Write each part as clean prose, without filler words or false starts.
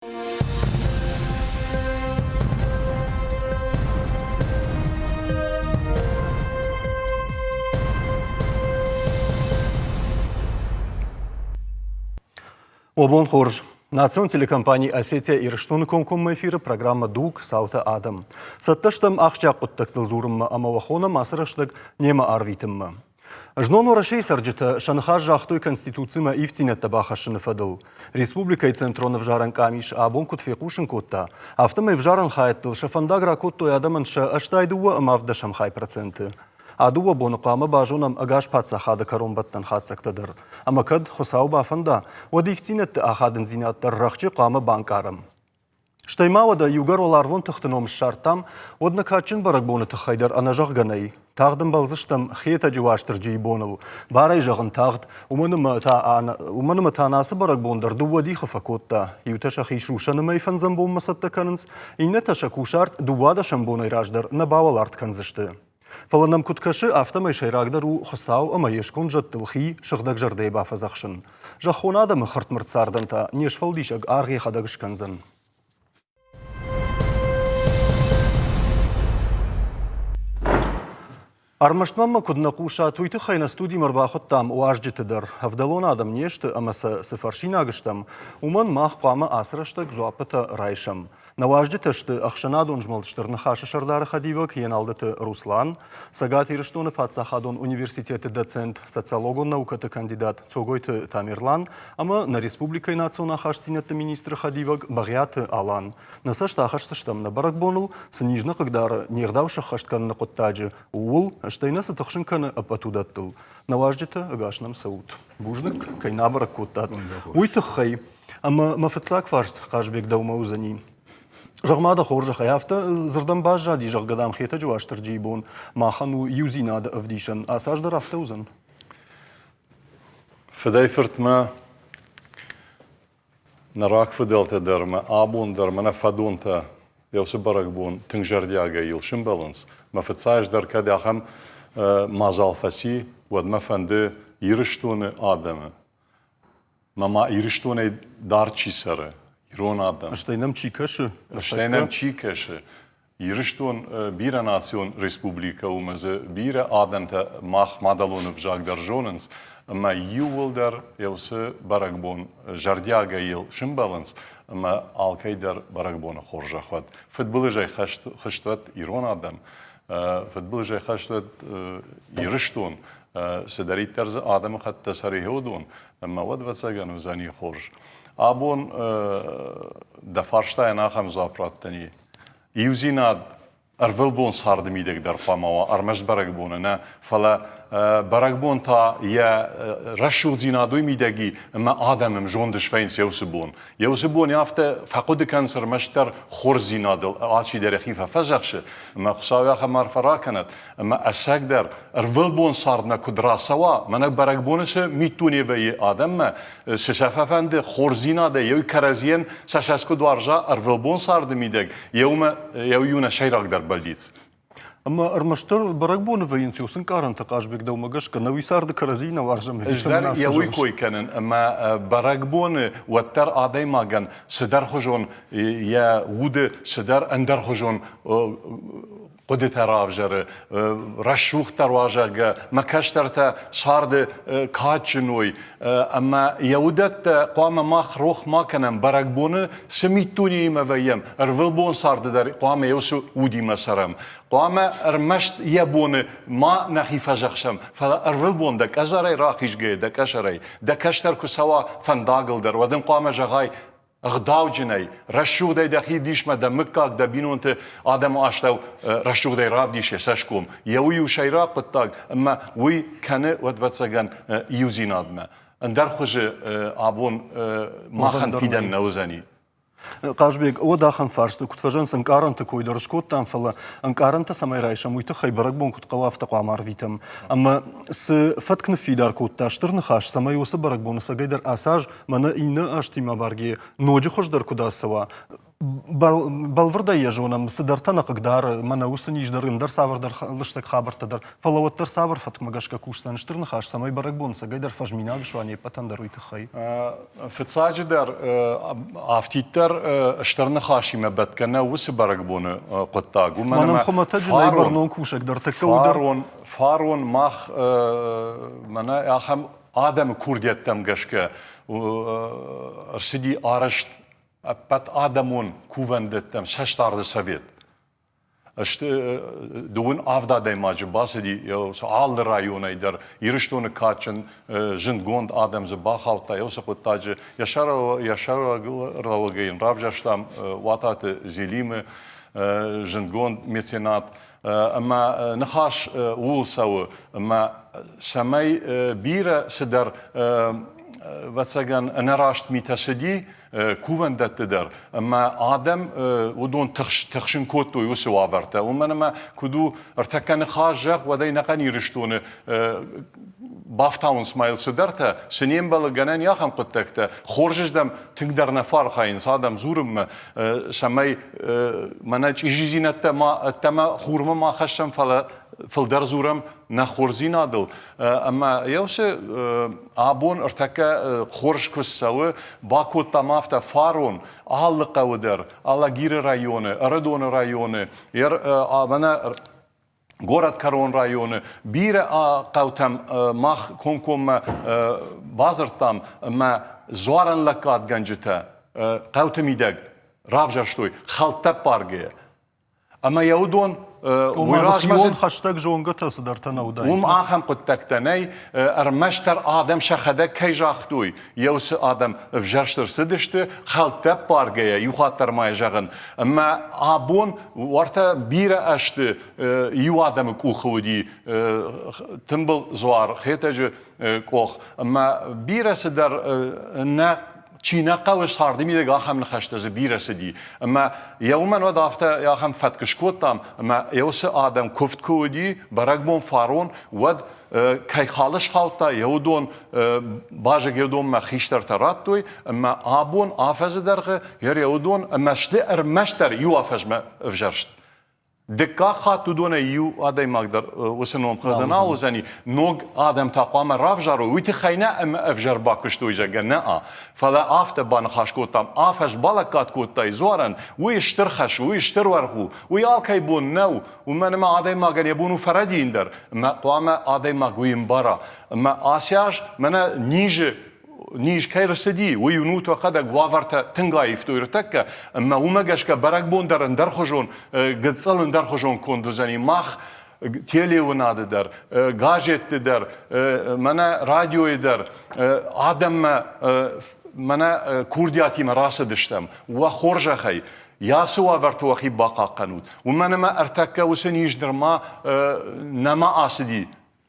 Уӕ бон хорз! Национ телекомпани «Осетия Ирыстоны» комкоммӕ эфиры программӕ «Дуг. Цаутӕ адӕм». Цӕттӕ стӕм ахсджиаг хъуыддӕгтыл дзурынмӕ ӕмӕ уӕ хонӕм ацы рӕстӕг немӕ арвитынмӕ. Знон Уӕрӕсейы цӕрджытӕ сӕ ныхас загътой Конституцимӕ ивддзинӕдтӕ бахӕссыны фӕдыл. Республикӕйы Центрон ӕвзарӕн къамис абон куыд фехъусын кодта, афтӕмӕй ӕвзарӕн хайӕдтыл сӕ фӕндаг ракодтой адӕмӕн сӕ 82 ӕмӕ ӕвддӕсӕм хай проценты. А дыууӕ боны хъуамӕ базонӕм ӕгас паддзахады кӕронбӕттӕн хатдзӕгтӕ дӕр. Ӕмӕ кӕд Хуыцау бафӕнда, уӕд ивддзинӕдты ахадындзинад дӕр рӕхджы хъуамӕ банкъарӕм. Стӕй ма уӕдӕ иугӕр уӕларвон тыхты ном ссардтам, уӕд нӕ кадджын бӕрӕгбоны тыххӕй дӕр ӕнӕзӕгъгӕ нӕй. Тагъд ӕмбӕлдзыстӕм Хетӕджы Уастырджийы боныл. Барӕй зӕгъын тагъд, уымӕн ӕмӕ та, уымӕн ӕмӕ та нӕ ацы бӕрӕгбон дӕр дыууӕ дихы фӕкодта. Иутӕ сӕхи сусӕны мӕй фӕндзӕм бонмӕ цӕттӕ кӕнынц, иннӕтӕ сӕ кусарт дыууадӕсӕм бонӕй раздӕр нӕ бауӕларт кӕндзысты. Фӕлӕ нӕм куыд кӕсы, афтӕмӕй сӕйрагдӕр у Хуыцау ӕмӕ йе сконд зӕдтыл хи сыгъдӕг зӕрдӕйы бафӕдзӕхсын. Зӕххон адӕмы хыртмырт цардӕн та не сфӕлдисӕг аргъ йӕхӕдӕг скӕндзӕн. Ӕрмӕст мӕм куыд нӕ хъусат, уый тыххӕй нӕ студимӕ ӕрбахуыдтам уазджыты дӕр. Ӕвдӕлон адӕм не сты ӕмӕ сӕ цы фӕрсинаг стӕм, уымӕн мах хъуамӕ ацы рӕстӕг дзуаппытӕ райсӕм. Нӕ уазджытӕ сты ӕхсӕнадон змӕлд Стыр Ныхасы сӕрдары хӕдивӕг Еналдыты Руслан, Цӕгат Ирыстоны паддзахадон университеты доцент, социологон наукӕты кандидат Цогойты Тамерлан ӕмӕ нӕ республикӕйы национ ахастдзинӕдты министры хӕдивӕг Бӕгъиаты Алан. Нӕ цӕст ахӕсдзыстӕм нӕ бӕрӕгбоныл, цы низ нӕ хъыгдары не гъдау сӕххӕст кӕныны хъуыддаджы, ууыл, стӕй нӕ цы тыхсын кӕны ӕппӕт уыдӕттыл. Нӕ уазджытӕ ӕгас нӕм цӕут. Бузныг, кӕй нӕ абӕрӕг кодтат, уый тыххӕй. Ӕмӕ мӕ фыццаг фарст, Хъазбег, дӕумӕ уыдзӕни. Зӕгъ-ма дӕ хорзӕхӕй, афтӕ дзырдӕн баззади, зӕгъгӕ, дам, Хетӕджы Уастырджийы бон махӕн у иудзинады ӕвдисӕн. Ацы аз дӕр афтӕ уыдзӕн? Фыдӕй-фыртмӕ нӕ рагфыдӕлтӕ дӕр мӕ абон дӕр мӕнӕ фӕдонтӕ уыцы бӕрӕгбон тынг зӕрдиагӕй йыл сымбӕлынц. Мӕ фыццаджы дӕр кӕд ахӕм мадзал фӕци, уӕд мӕ фӕнды Ирыстоны адӕмы Мӕ ма Ирыстонӕй дард чи цӕры, ирон адӕм. Стӕй нӕм чи кӕсы? Стӕй нӕм чи кӕсы? Ирыстон бирӕнацион республикӕ у ӕмӕ дзы бирӕ адӕмтӕ мах мадӕлон ӕвзаг дӕр зонынц, ӕмӕ иууылдӕр уыцы бӕрӕгбон зӕрдиагӕй йыл сымбӕлынц, ӕмӕ алкӕй дӕр бӕрӕгбоны хорзӕх уӕд. Фыдбылызӕй хызт уӕд ирон адӕм, фыдбылызӕй хӕст уӕд Ирыстон, цыдӕриддӕр дзы адӕмыхӕттӕ цӕры, уыдон, ӕмӕ уӕд, ӕвӕццӕгӕн, уыдзӕни хорз. Абон дӕ фарстайӕн ахӕм дзуапп раттӕн и. Иудзинад ӕрвылбон царды мидӕг дӕр хъуамӕ уа, ӕрмӕст бӕрӕгбоны нӕ, фӕлӕ бӕрӕгбон та йӕ рӕсугъддзинад уый мидӕг и, ӕмӕ адӕмы зонд сфӕйынц еуцы бон. Еуцы бон афтӕ фӕхъуыды кӕнынц ӕрмӕстдӕр хорздзинадыл, алчидӕр йӕхи фӕфӕдзӕхсы, ӕмӕ Хуыцау ахӕм арфӕ ракӕнӕд, ӕмӕ ӕцӕгдӕр ӕрвылбон цардмӕ куыд рацӕуа, мӕнӕ бӕрӕгбоны цы миддуне вӕййы адӕммӕ, цы сӕ фӕфӕнды хорздзинадӕй, еу кӕрӕдзийӕн сӕ сӕс куыд уарза ӕрвылбон царды мидӕг, еумӕ еу нӕ сӕйрагдӕр бӕллиц. Ӕмӕ ӕрмӕстдӕр бӕрӕгбоны вӕййынц уыцы ӕнкъарӕнтӕ Хъазбег дӕумӕ гӕсгӕ, нӕуи царды кӕрӕдзийы нӕ уарзӕм. Ӕз дӕр йӕ уый кой кӕнын, ӕмӕ бӕрӕгбоны уӕддӕр адӕймагӕн цыдӕрхуызон йӕ уды цыдӕр ӕндӕрхуызон хъуыдытӕ равзӕры, рӕсугъддӕр уа, зӕгъгӕ, мӕ кӕстӕртӕ царды кадджын уой, ӕмӕ йӕ уыдӕттӕ хъуамӕ мах рох ма кӕнӕм, бӕрӕгбоны цы миддунеимӕ вӕййӕм, ӕрвылбон царды дӕр хъуамӕ уыцы удимӕ цӕрӕм. Хъуамӕ ӕрмӕст йӕ боны ма нӕхи фӕзӕхсӕм, фӕлӕ ӕрвылбон дӕ къӕсӕрӕй рахизгӕйӕ, дӕ къӕсӕрӕй, дӕ кӕстӕр куы цӕуа фӕндагыл дӕр, уӕд ын хъуамӕ зӕгъай, ӕгъдауджынӕй, рӕсугъдӕй дӕхи дисмӕ дӕ мыггаг, дӕ бинонты адӕмы астӕу рӕсугъдӕй равдис йӕ цӕсгом. Йӕ уый у сӕйраг хъуыддаг, ӕмӕ уый кӕны, ӕвӕццӕгӕн, иудзинадмӕ. Ӕндӕр хуызы абон махӕн фидӕн нӕ уыдзӕни. Хъазбег, уӕд ахӕм фарст, куыд фӕзӕгъынц, ӕнкъарӕнты кой дӕр скодтам, фӕлӕ ӕнкъарӕнтӕ цӕмӕй райсӕм, уый тыххӕй бӕрӕгбон куыд хъӕуы, афтӕ хъуамӕ арвитӕм. Ӕмӕ цы фӕтк ныффидар кодта Стыр Ныхас, цӕмӕй уыцы бӕрӕгбон ӕцӕгӕйдӕр ацы аз мӕнӕ иннӕ азтимӕ абаргӕйӕ ноджы хуыздӕр куыд ацӕуа. Бӕлвырдӕй йӕ зонӕм, цыдӕртӕ нӕ хъыгдары, мӕнӕ уыцы низ дӕр, ӕндӕр цавӕрдӕр лыстӕг хабӕрттӕ дӕр, фӕлӕ уӕддӕр цавӕр фӕткмӕ гӕсгӕ кусдзӕн Стыр Ныхас, цӕмӕй бӕрӕгбон цӕгӕйдӕр фӕзминаг суа не ппӕтӕн дӕр, уый тыххӕй? Фыццаджыдӕр, афтиддӕр Стыр Ныхасимӕ бӕтгӕ нӕ уыцы бӕрӕгбоны хъуыддаг. Уымӕн ӕмӕ хуымӕтӕджы нӕй бӕрнон кусӕг дӕр тӕккӕ уый дӕр. Фарон мах мӕнӕ ахӕм адӕмы курдиӕттӕм гӕсгӕ ӕрцыди арӕзт ӕппӕт адӕмон кувӕндӕттӕм цӕстдарды совет. Сты дыууын авд адӕймаджы бацыди алы районӕй дӕр Ирыстоны кадджын зындгонд адӕм дзы бахаудта уыцы хъуыддаджы. Йӕ сӕргълӕууӕгӕй йын равзӕрстам Уататы Зелимы зындгонд меценат. Ӕмӕ ныхас ууыл цӕуы, ӕмӕ цӕмӕй бирӕ цыдӕр ӕвӕццӕгӕн ӕнӕраст митӕ цыди кувӕндӕтты дӕр, ӕмӕ адӕм уыдон тыхсын кодтой уыцы уавӕртӕ. Уымӕн ӕмӕ куыд у, ӕртӕккӕ ныхас зӕгъ, уӕд ӕй ӕнӕхъӕн Ирыстоны бафтауынц ма йыл цыдӕртӕ, цы не мбӕлы гӕнӕн ахӕм хъуыддӕгтӕ. Хорзыздӕм тынгдӕр нӕ фӕархайынц адӕм дзурынмӕ, цӕмӕй мӕнӕ чъизидзинӕдтӕ ма ӕддӕмӕ хурмӕ ма хӕссӕм, фӕлӕ фылдӕр дзурӕм нӕ хорздзинадыл. Ӕмӕ еусы абон ӕртӕккӕ хорз куыст цӕуы, бакодтам афтӕ фарон алы хъӕуы дӕр, Алагиры районы, Ӕрыдоны районы, мӕнӕ горӕтгӕрон районы бирӕ хъӕутӕм мах комкоммӕ бадзырдтам ӕмӕ дзуарӕн лӕггадгӕнджытӕ хъӕуты мидӕг равзӕрстой хӕлттӕ ппаргӕйӕ. Ӕмӕ йӕ уыдон уый размӕ хӕстӕг зонгӕтӕ цыдӕртӕ нӕ уыдаид. Уым ахӕм хъуыддӕгтӕ нӕй, ӕрмӕстдӕр адӕм сӕхӕдӕг кӕй загътой, йӕ уыцы адӕм ӕвзӕрст ӕрцыдысты, хӕлттӕ ппаргӕйӕ, иу хатт дӕр ма йӕ зӕгъын. Ӕмӕ абон уӕртӕ бирӕ ӕзты иу адӕмы къухы уыди тымбыл дзуар, Хетӕджы къох. Ӕмӕ бирӕ цыдӕр нӕ чи нӕ хъӕуы царды мидӕг ахӕм ныхӕстӕ дзы бирӕ цыди. Ӕмӕ йӕ уымӕн уӕд афтӕ ахӕм фӕтк скодтам, ӕмӕ йӕ уыцы адӕм куывд куы уыди, бӕрӕгбон фарон, уӕд кӕй халы схаудта, йӕ уыдон базыг йӕ уыдонмӕ хистӕртӕ радтой, ӕмӕ абон афӕдзы дӕргъы йӕ уыдон ӕмӕ сты ӕрмӕстдӕр иу афӕдзмӕ ӕвзӕрст. Дыккаг хатт уыдонӕй иу адӕймаг дӕр уыцы номхыгъды нал уыдзӕни, ног адӕм та хъуамӕ равзарой, уый тыххӕй нӕ ӕмӕ ӕвзӕр бакуыстой, зӕгъгӕ, нӕ, фӕлӕ афтӕ баныхас кодтам, афӕдз балӕггад кодтай дзуарӕн, уый стыр хӕс у, уый стыр уаргъ у, уый алкӕй бон нӕу, уымӕн ӕмӕ адӕймагӕн йӕ бон у фӕрӕдийын дӕр, ӕмӕ хъуамӕ адӕймаг уый ӕмбара. Ӕмӕ ацы аз мӕнӕ низы низ кӕй рцыди, уый уынут уӕхӕдӕг, уавӕртӕ тынг аивтой ӕртӕккӕ, ӕмӕ уымӕ гӕсгӕ бӕрӕгбон дӕр ӕндӕрхуызон, гыццыл ӕндӕрхуызон конд уыдзӕни. Мах телеуынады дӕр, газетты дӕр, мӕнӕ радиойы дӕр адӕммӕ мӕнӕ курдиатимӕ рацыдыстӕм. Уӕ хорзӕхӕй, Йӕ уавӕрты уӕхи бахъахъхъӕнут, уымӕн ӕмӕ ӕртӕккӕ уыцы низ нырма нӕма ацыди.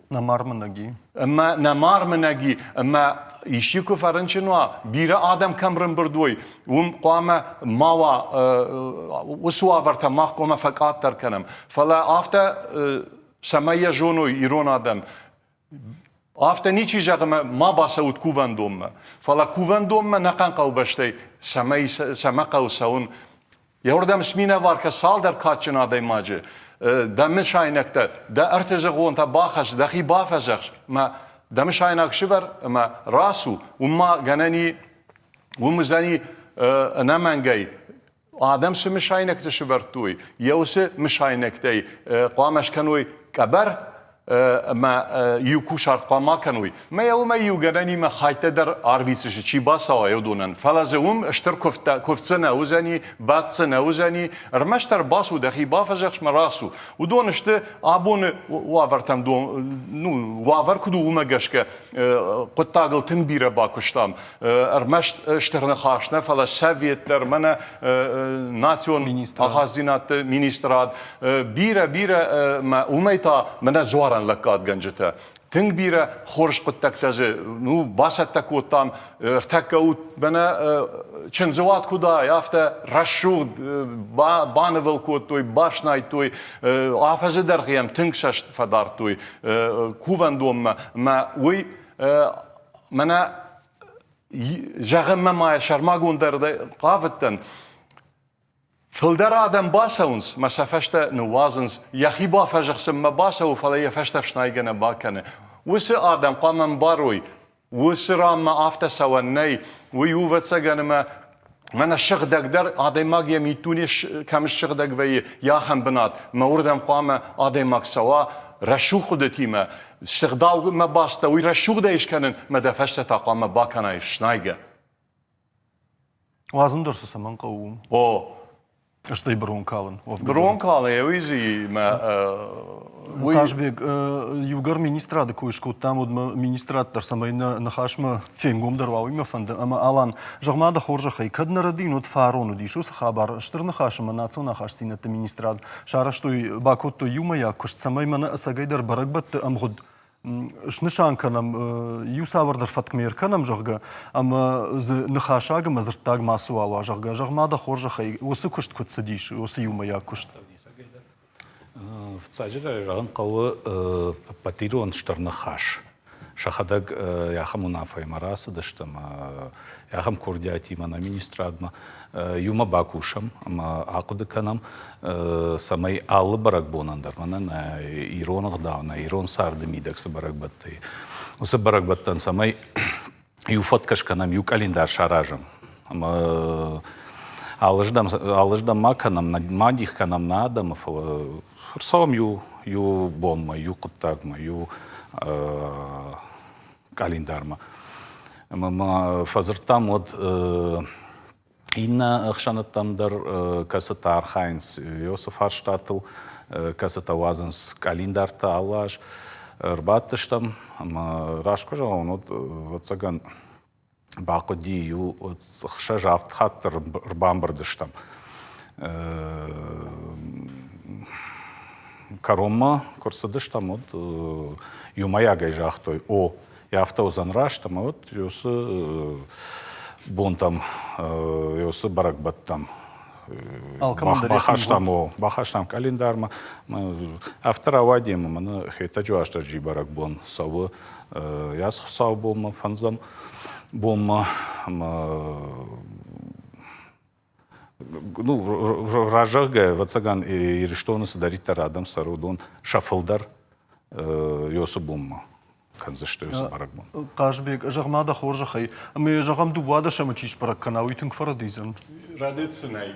Нӕма рмынӕг и. Ӕмӕ нӕма рмынӕг и, ӕмӕ исчи куы фӕрынчын уа, бирӕ адӕм кӕм рымбырд уой, уым хъуамӕ ма уа, уыцы уавӕртӕ мах хъуамӕ фӕкъаддӕр кӕнӕм. Фӕлӕ афтӕ, цӕмӕй йӕ зоной ирон адӕм, Афтӕ ничи зӕгъы ӕмӕ ма бацӕут кувӕндонмӕ. Фӕлӕ кувӕндонмӕ нӕхъӕн хъӕубӕстӕй цӕмӕй цӕмӕ хъӕуы цӕуын? Еуырдӕм сминӕвар цалдӕр кадджын адӕймаджы, дӕ мысайнӕгтӕ, дӕ ӕртӕзӕгъонтӕ бахӕсс, дӕхи бафӕдзӕхс, ӕмӕ дӕ мысайнаг сывӕр ӕмӕ рацу, уым ма гӕнӕн и, уым уыдзӕни ӕнӕмӕнгӕй Адӕм цы мысайнӕгтӕ сывӕрдтой, йӕ уыцы мысайнӕгтӕй хъуамӕ скӕной къӕбӕр ӕмӕ иу кусарт хъуамӕ ма кӕной. Мӕ йӕ уымӕй иу гӕнӕнимӕ хӕйттӕ дӕр арвитдзысты, чи бацӕуа уыдонӕн. Фӕлӕ дзы уым стыр куывдтӕ, куывд дзы нӕ уыдзӕни, бадт дзы нӕ уыдзӕни, ӕрмӕстдӕр бацу, дӕхи бафӕдзӕхсмӕ рацу. Уыдон сты абоны уавӕртӕм, ну, уавӕр куыд у, уымӕ гӕсгӕ хъуыддагыл тынг бирӕ бакуыстам. Ӕрмӕст стыр ныхас нӕ, фӕлӕ совет дӕр, мӕнӕ национ ахастдзинӕдты министрад, бирӕ-бирӕ уымӕй та мӕнӕ дзуарӕн лӕггадгӕнджытӕ. Тынг бирӕ хорз хъуыддӕгтӕ дзы ну, бацӕттӕ кодтам. Ӕртӕккӕ у мӕнӕ чындзыуат куыд ай, афтӕ рӕсугъд банывыл кодтой, бафснайдтой. Афӕдзы дӕргъы йӕм тынг цӕст фӕдардтой кувӕндонмӕ. Мӕ уый мӕнӕ зӕгъынмӕ ма сӕрмагондӕр хъавыдтӕн. Фылдӕр адӕм бацӕуынц мӕ сӕ фӕстӕ ныууадзынц, йӕхи бафӕзӕхсынмӕ бацӕуы, фӕлӕ йӕ фӕстӕ фснайгӕ нӕ бакӕны. Уыцы адӕм хъуамӕ ӕмбарой, уыцы ранмӕ афтӕ цӕуӕн нӕй, уый у, ӕвӕццӕгӕн, ӕмӕ мӕнӕ сыгъдӕгдӕр адӕймаг йӕ миддуне кӕм ссыгъдӕг вӕййы, йӕ ахӕм бынат, мӕ уырдӕм хъуамӕ адӕймаг цӕуа рӕсугъд хъуыдытимӕ, сыгъдаумӕ баста, уый рӕсугъдӕй скӕнын, мӕ дӕ фӕстӕ та хъуамӕ бакӕнай фснайгӕ. Уадзын дӕр сӕ цӕмӕн хъӕуы уым? О. Стӕй брон калын. Брон калын, уый дзы мӕ уый... Хъазбег, иугӕр министрады кой скодтам, уӕд мӕ министрад дӕр цӕмӕй нӕ ныхасмӕ фенгомдӕр уа, уый мӕ фӕнды. Ӕмӕ Алан, зӕгъ-ма дӕ хорзӕхӕй, кӕд нӕ рӕдийын, уӕд фарон уыдис уыцы хабар Стыр Ныхас ӕмӕ национ ахастдзинӕдты министрад сарӕзтой, бакодтой иумӕйаг куыст, цӕмӕй мӕнӕ ӕцӕгӕйдӕр бӕрӕгбӕтты ӕмгъуыд снысан кӕнӕм, иу цавӕрдӕр фӕткмӕ ӕркӕнӕм, зӕгъгӕ, ӕмӕ дзы ныхасаг ӕмӕ дзырддаг мацыуал уа, зӕгъгӕ, зӕгъ-ма дӕ хорзӕхӕй, уыцы куыст куыд цыдис, уыцы иумӕйаг куыст? Фыццаджыдӕр зӕгъын хъӕуы ӕппӕтирон стыр ныхас. Сӕхӕдӕг ахӕм уынаффӕимӕ рацыдысты ӕмӕ ахӕм курдиатимӕ нӕ министрадмӕ иумӕ бакусӕм ӕмӕ ахъуыды кӕнӕм, цӕмӕй алы бӕрӕгбонӕн дӕр мӕнӕ нӕ ирон ӕгъдау, нӕ ирон царды мидӕг цы бӕрӕгбӕттӕ и, уыцы бӕрӕгбӕттӕн цӕмӕй иу фӕткӕ скӕнӕм, иу къӕлиндар саразӕм. Ӕмӕ алырдӕм, алырдӕм ма кӕнӕм, ма дих кӕнӕм нӕ адӕмы, фӕлӕ ӕрцӕуӕм иу, иу бонмӕ, иу хъуыддагмӕ, иу къӕлиндармӕ. Ӕмӕ ма фӕдзырдтам уӕд иннӕ ӕхсӕнадтӕм дӕр, кӕцытӕ архайынц уыцы фарстатыл, кӕцытӕ уадзынц къӕлиндартӕ алы аз. Ӕрбадтыстӕм ӕмӕ раст куы зӕгъон, уӕд, ӕвӕццӕгӕн, бахъуыди иу ӕхсӕз-авд хатты ӕрбамбырд стӕм. Кӕронмӕ куы рцыдыстӕм, уӕд иумӕйагӕй загътой, о, афтӕ уыдзӕн раст, ӕмӕ уӕд уыцы бонтӕм, уыцы бӕрӕгбӕттӕм бахастам, о, бахастам къӕлиндармӕ. Афтӕ рауади, ӕмӕ мӕнӕ Хетӕджы Уастырджийы бӕрӕгбон цӕуы Йас хуыцаубонмӕ, фӕндзӕм бонмӕ ӕмӕ ну, разӕгъгӕ, ӕвӕццӕгӕн, Ирыстоны цыдӕриддӕр адӕм цӕры, уыдон сӕ фылдӕр Йосы бонмӕ кӕндзысты уыцы бӕрӕгбон. Хъазбег, зӕгъ-ма дӕ хорзӕхӕй, ӕмӕ зӕгъӕм дыууадӕсӕмы чи сбӕрӕг кӕна, уый тынг фӕрӕдидзӕн? Рӕдыд цы нӕй.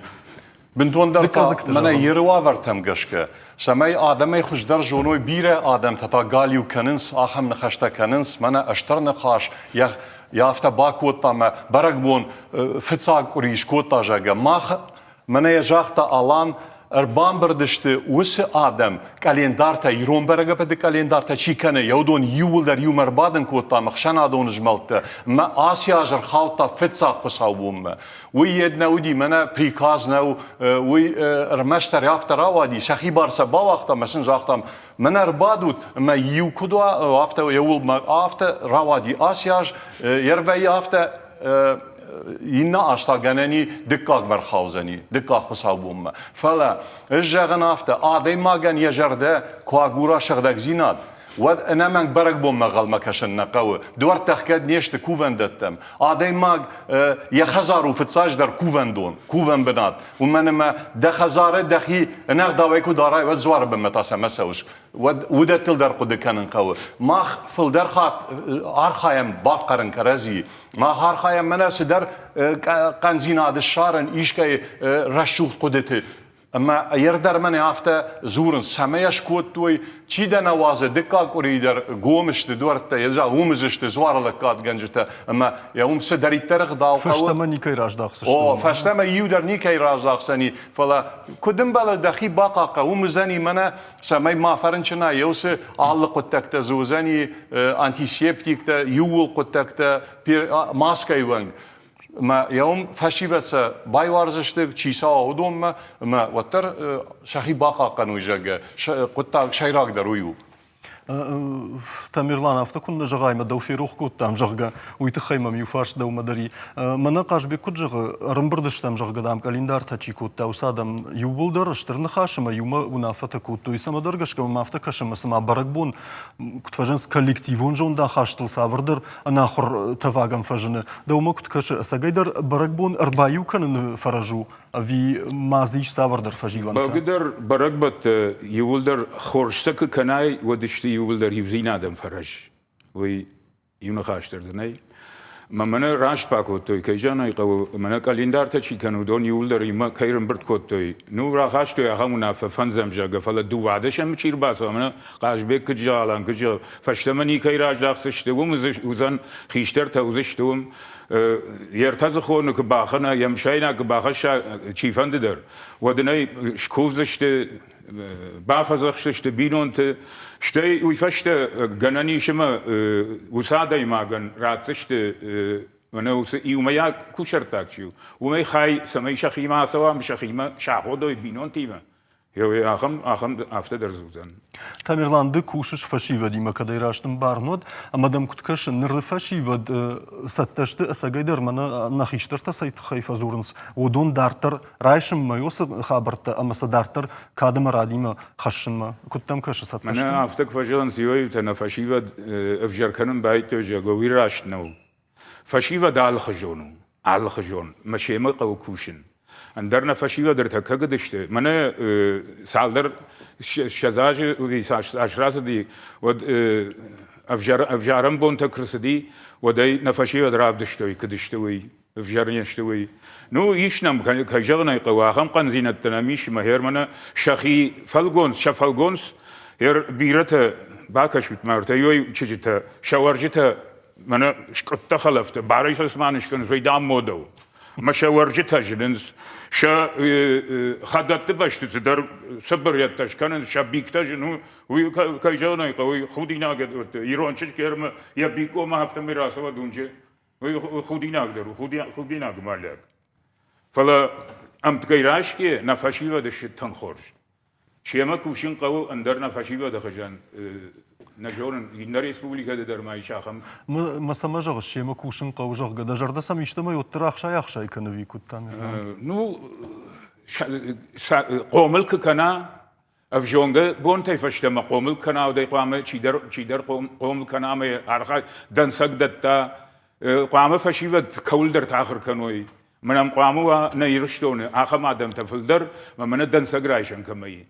Бынтондӕр та мӕнӕ Иры уавӕртӕм гӕсгӕ, цӕмӕй адӕмӕй хуыздӕр зоной, бирӕ адӕмтӕ та галиу кӕнынц, ахӕм ныхӕстӕ кӕнынц, мӕнӕ стыр ныхас, йӕ афтӕ бакодта мӕ бӕрӕгбон фыццаг къуыри скодта, зӕгъгӕ, мах, мӕнӕ йӕ загъта Алан, ӕрбамбырд сты уыцы адӕм, къӕлиндартӕ, ирон бӕрӕгбӕтты къӕлиндартӕ чи кӕны, йӕ уыдон иууылдӕр иумӕ ӕрбадын кодтам ӕхсӕнадон змӕлдтӕ, мӕ ацы аз ӕрхаудта фыццаг хуыцаубонмӕ. Уый йед нӕ уыди, мӕнӕ приказ нӕу, уый ӕрмӕстдӕр афтӕ рауади, сӕхи бар сӕ бауагътам ӕмӕ сын загътам, мӕнӕ ӕрбадут, ӕмӕ иу куыд уа, афтӕ еуыл афтӕ рауади ацы аз, ӕрвӕййы афтӕ иннӕ аз та гӕнӕн и дыккагмӕ рхаудзӕни, дыккаг хуыцаубонмӕ. Фӕлӕ ӕз зӕгъын афтӕ, адӕймагӕн йӕ зӕрдӕ куы агура сыгъдӕгдзинад, уӕд ӕнӕмӕнг бӕрӕгбонмӕ ӕнхъӕлмӕ кӕсын нӕ хъӕуы. Дуӕрттӕ ӕхгӕд не сты кувӕндӕттӕм. Адӕймаг йӕ хӕдзар у фыццаджыдӕр кувӕндон, кувӕн бынат. Уымӕн ӕмӕ дӕ хӕдзары дӕхи ӕнӕгъдауӕй куы дарай, уӕд дзуары бынмӕ та цӕмӕ цӕуыс? Уӕд уыдӕттыл дӕр хъуыды кӕнын хъӕуы. Мах фылдӕр хатт архайӕм бафхӕрын кӕрӕдзийы. Мах архайӕм мӕнӕ цыдӕр хъӕндзинад ссарын искӕй рӕсугъд хъуыдыты. Ӕмӕ ӕрдӕр мӕнӕ афтӕ дзурынц, цӕмӕй скодтой, чи дӕ нӕ уадзы, дыккаг къуыри дӕр гом сты дуӕрттӕ, уым уыдзысты дзуары лӕггадгӕнджытӕ ӕмӕ йӕ уым цыдӕриддӕр ӕгъдау хъӕуы. Фӕстӕмӕ никӕй раздахдзысты. О, фӕстӕмӕ иу дӕр никӕй раздахдзӕни, фӕлӕ куыд ӕмбӕлы дӕхи бахъахъхъӕ, уым уыдзӕни мӕнӕ, цӕмӕй ма фӕрынчына, еу цы алы хъуыддӕгтӕ дзы уыдзӕни, антисептиктӕ, иууыл хъуыддӕгтӕ, маскӕйы уӕнг. Ӕмӕ йӕ уым фӕсивӕд сӕ байуардзысты, чи цӕуа, уыдонмӕ, ӕмӕ уӕддӕр сӕхи бахъахъхъӕной, зӕгъгӕ, хъуыддаг сӕйрагдӕр уый у. Тамерлан, афтӕ куыннӕ зӕгъай, мӕ дӕу ферох кодтам, зӕгъгӕ, уый тыххӕй мӕм иу фарст дӕумӕ дӕр и. Мӕнӕ Хъазбег куыд зӕгъы, ӕрӕмбырд стӕм, зӕгъгӕ, дам, къӕлиндартӕ чи кодта, уыцы адӕм иууылдӕр стыр ныхас ӕмӕ иумӕ уынаффӕтӕ кодтой. Цӕмӕдӕр гӕсгӕ мӕм афтӕ кӕсы, ӕмӕ цыма бӕрӕгбон куыд фӕзынынц коллективон зондахастыл цавӕрдӕр ӕнахуыр тӕвагӕн фӕзыны. Дӕумӕ куыд кӕсы, ӕцӕгӕйдӕр бӕрӕгбон ӕрбаиу кӕныны фӕрӕз у ӕви ма дзы ис цавӕрдӕр фӕзилӕнтӕ? Бӕгуыдӕр бӕрӕгбӕттӕ иууылдӕр хорз сӕ куы кӕнай, уӕд сты иууылдӕр иудзинадӕн фӕрӕз. Уый иу ныхас дӕр дзы нӕй. Мӕ мӕнӕ раст бакодтой, кӕй зӕгъын ӕй хъӕуы, мӕнӕ къӕлиндартӕ чи кӕны, уыдон иууылдӕр иумӕ кӕй рымбырд кодтой. Ну, рахастой ахӕм уынаффӕ фӕндзӕм, зӕгъгӕ, фӕлӕ дыууадӕсӕмы чи рбацӕуа, мӕнӕ Хъазбег куыд зӕгъа, Алан куыд зӕгъы, фӕстӕмӕ никӕй раздахдзысты, уым уыдзӕн, хистӕртӕ уыдзысты уым. Йе ртӕдзыхоны куы бахӕна, йӕ мысайнаг куы бахӕсса чифӕнды дӕр, уӕд ын ӕй скувдзысты, бафӕдзӕхсдзысты бинонты, стӕй уый фӕстӕ гӕнӕн ис ӕмӕ уыцы адӕймагӕн ратдзысты мӕнӕ уыцы иумӕйаг кусӕрттаг чи у, уымӕй хай, цӕмӕй сӕхимӕ ацӕуа ӕмӕ сӕхимӕ саходой бинонтимӕ. Ахӕм, ахӕм афтӕ дӕр уыдзӕн. Тамерлан, ды кусыс фӕсивӕдимӕ, кӕд ӕй раст ӕмбарын уӕд, ӕмӕ дӕм куыд кӕсы, ныры фӕсивӕд цӕттӕ сты ӕцӕгӕйдӕр мӕнӕ нӕ хистӕртӕ цӕй тыххӕй фӕдзурынц, уыдон дарддӕр райсынмӕ уыцы хабӕрттӕ ӕмӕ сӕ дарддӕр кад ӕмӕ радимӕ хӕссынмӕ. Куыд дӕм кӕсы цӕттӕ сты? Мӕнӕ афтӕ куы фӕзӕгъынц иуӕй-иутӕ нӕ фӕсивӕд ӕвзӕр кӕнын байдыдтой, зӕгъгӕ, уый раст нӕу. Фӕсивӕд алыхуызон у, алыхуызон, мӕ семӕ хъӕуы кусын. Ӕндӕр нӕ фӕсивӕд ӕртӕккӕ гыдысты. Мӕнӕ цалдӕр 20 азы цас рацыди, уӕд ӕвзарӕн бонтӕ куы рцыди, уӕд ӕй нӕ фӕсивӕд равдыстой, куыд сты, уый, ӕвзӕр не сты, уый. Ну, ис нӕм, кӕй зӕгъын ӕй хъӕуы, ахӕм хъӕндзинӕдтӕ нӕм ис, ӕмӕ гъер мӕнӕ сӕхи фӕлгонц, сӕ фӕлгонц, гъер бирӕтӕ бакӕсут ма, ӕртӕ чызджытӕ, сӕ уӕрджытӕ мӕнӕ скъуыдтӕ хӕлӕфтӕ, барӕй сӕ цыма скӕнынц, уый дам мода у. Мӕ сӕ уӕрджытӕ зынынц, сӕ хӕдӕтты бӕсты цыдӕр цыбырӕттӕ скӕнынц, сӕ бигтӕ зын у, уый кӕй зӕгъын ӕй хъӕуы, худинаг ирон чызг ӕрмӕ йӕ бикъомӕ афтӕмӕй рацӕуӕд уынджы, уый худинаг дӕр у, худинаг мӕлӕг. Фӕлӕ ӕмткӕй райсгӕ нӕ фӕсивӕд сты тынг хорз. Семӕ кусын хъӕуы ӕндӕр нӕ фӕсивӕды хызӕн нӕ зонын, иннӕ республикӕты дӕр ма ис ахӕм. Мӕ цӕмӕ зӕгъыс, семӕ кусын хъӕуы, зӕгъгӕ, дӕ зӕрдӕ сӕм истӕмӕй уӕддӕр ӕхсай-ӕхсай кӕны ӕви куыд та? Ну, хъомыл куы кӕна, ӕвзонгӕ бонтӕй фӕстӕмӕ хъомыл кӕна, уӕд хъуамӕ чидӕр, чидӕр хъомыл кӕна ӕмӕ архай дӕнцӕг дӕтта, хъуамӕ фӕсивӕд кӕуылдӕрты ахуыр кӕной. Мӕнӕн хъуамӕ уа нӕ Ирыстоны ахӕм адӕмтӕ фылдӕр, ӕмӕ мӕнӕ дӕнцӕг райсӕн кӕмӕ и.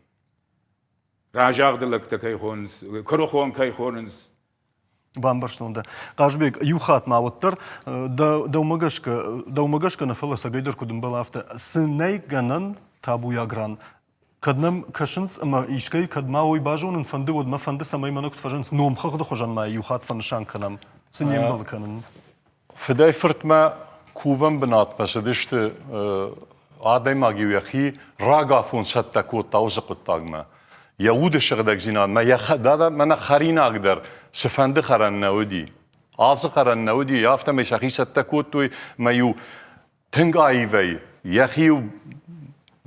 Разагъды лӕгтӕ кӕй хонынц, куырыхон кӕй хонынц. Бамбӕрстон дӕ. Хъазбег, иу хатт ма уӕддӕр дӕумӕ гӕсгӕ, дӕумӕ гӕсгӕ нӕ, фӕлӕ цӕгӕйдӕр куыд ӕмбӕлы, афтӕ цы нӕй гӕнӕн табуйаг ран, кӕд нӕм кӕсынц ӕмӕ искӕй кӕд ма уый базонын фӕнды, уӕд мӕ фӕнды, цӕмӕй мӕнӕ куыд фӕзынынц, номхыгъды хуызӕн ма иу хатт фӕнысан кӕнӕм, цы не мбӕлы кӕнын. Фыдӕй-фыртмӕ кувӕн бынатмӕ цыдысты, адӕймаг-иу йӕхи рагафон цӕттӕ кодта уыцы хъуыддагмӕ. Йӕ уды сыгъдӕгдзинадмӕ, йӕ мӕнӕ хӕринаг дӕр цыфӕнды хӕрӕн нӕ уыди. Алцы хӕрӕн нӕ уыди, афтӕмӕй сӕхи цӕттӕ кодтой мӕ-иу тынг аивӕй йӕхи-иу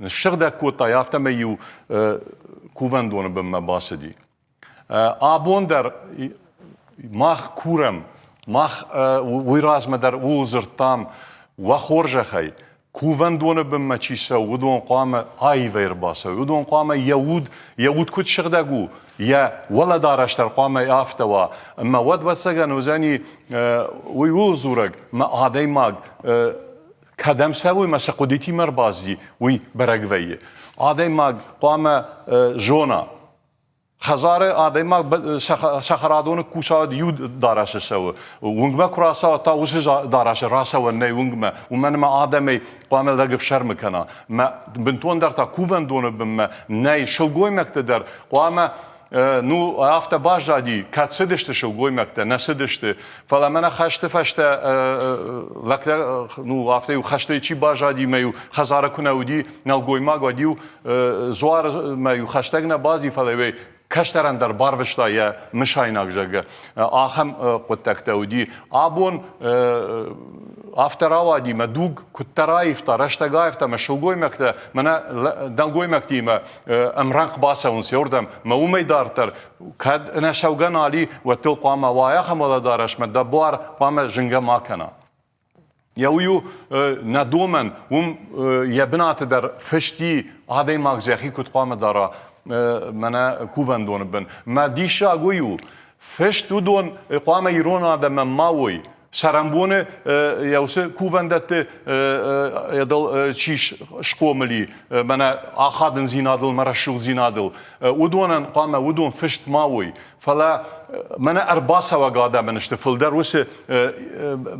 ныссыгъдӕг кодта, афтӕмӕй-иу кувӕндоны бынмӕ бацыди. Абон дӕр мах курӕм, мах уый размӕ дӕр ууыл дзырдтам, уӕ хорзӕхӕй, кувӕндоны бынмӕ чи цӕуы, уыдон хъуамӕ аивӕй ӕрбацӕуой. Уыдон хъуамӕ йӕ уд, йӕ уд куыд сыгъдӕг у, йӕ уӕлӕдарӕс дӕр хъуамӕ афтӕ уа. Ӕмӕ уӕд, ӕвӕццӕгӕн, уыдзӕни уый ууыл дзурӕг, мӕ адӕймаг кӕдӕм цӕуы ӕмӕ цы хъуыдытимӕ ӕрбацыди, уый бӕрӕг вӕййы. Адӕймаг хъуамӕ зона, Хӕдзары адӕймаг цӕхӕрадоны кусӕг иу дарӕсы цӕуы. Уынгмӕ куы рацӕуа, та уыцы дарӕсы рацӕуӕн нӕй уынгмӕ. Уымӕн ӕмӕ адӕмӕй хъуамӕ лӕг ӕфсӕрмы кӕна. Мӕ бынтондӕр та кувӕндоны бынмӕ нӕй сылгоймӕгты дӕр хъуамӕ ну, афтӕ баззади, кӕд цыдысты сылгоймӕгтӕ, нӕ цыдысты. Фӕлӕ мӕнӕ хӕсты фӕстӕ лӕгтӕ, ну, афтӕ-иу хӕстӕй чи баззади, мӕ-иу хӕдзары куы нӕ уыди, нӕлгоймаг, уӕд-иу дзуармӕ-иу хӕстӕг нӕ бацыди, фӕлӕ-иу ӕй Кӕстӕрӕн дӕр барвыста йӕ мысайнаг, зӕгъгӕ, ахӕм хъуыддӕгтӕ уыди. Абон афтӕ рауади, мӕ дуг куыддӕр аивта, рӕстӕг аивта, мӕ сылгоймӕгтӕ мӕнӕ нӕлгоймӕгтимӕ ӕмрӕнхъ бацӕуынц еуырдӕм, мӕ уымӕй дарддӕр кӕд ӕнӕ цӕугӕ нал и, уӕд дыл хъуамӕ уа ахӕм уӕлӕдарӕс, мӕ дӕ буар хъуамӕ зынгӕ ма кӕна. Йӕ уый у нӕ домӕн, уым йӕ бынаты дӕр фыст и, адӕймаг йӕхи куыд хъуамӕ дара мӕнӕ кувӕндоны бын. Мӕ диссаг уый у, фыст уыдон хъуамӕ ирон адӕмӕн ма уой, цӕрӕнбоны йӕ уыцы кувӕндӕтты чи схъомыл и, мӕнӕ ахадындзинадыл мӕ рӕсугъддзинадыл, уыдонӕн хъуамӕ уыдон фыст ма уой. Фӕлӕ мӕнӕ ӕрбацӕуӕг адӕмӕн сты фылдӕр уыцы,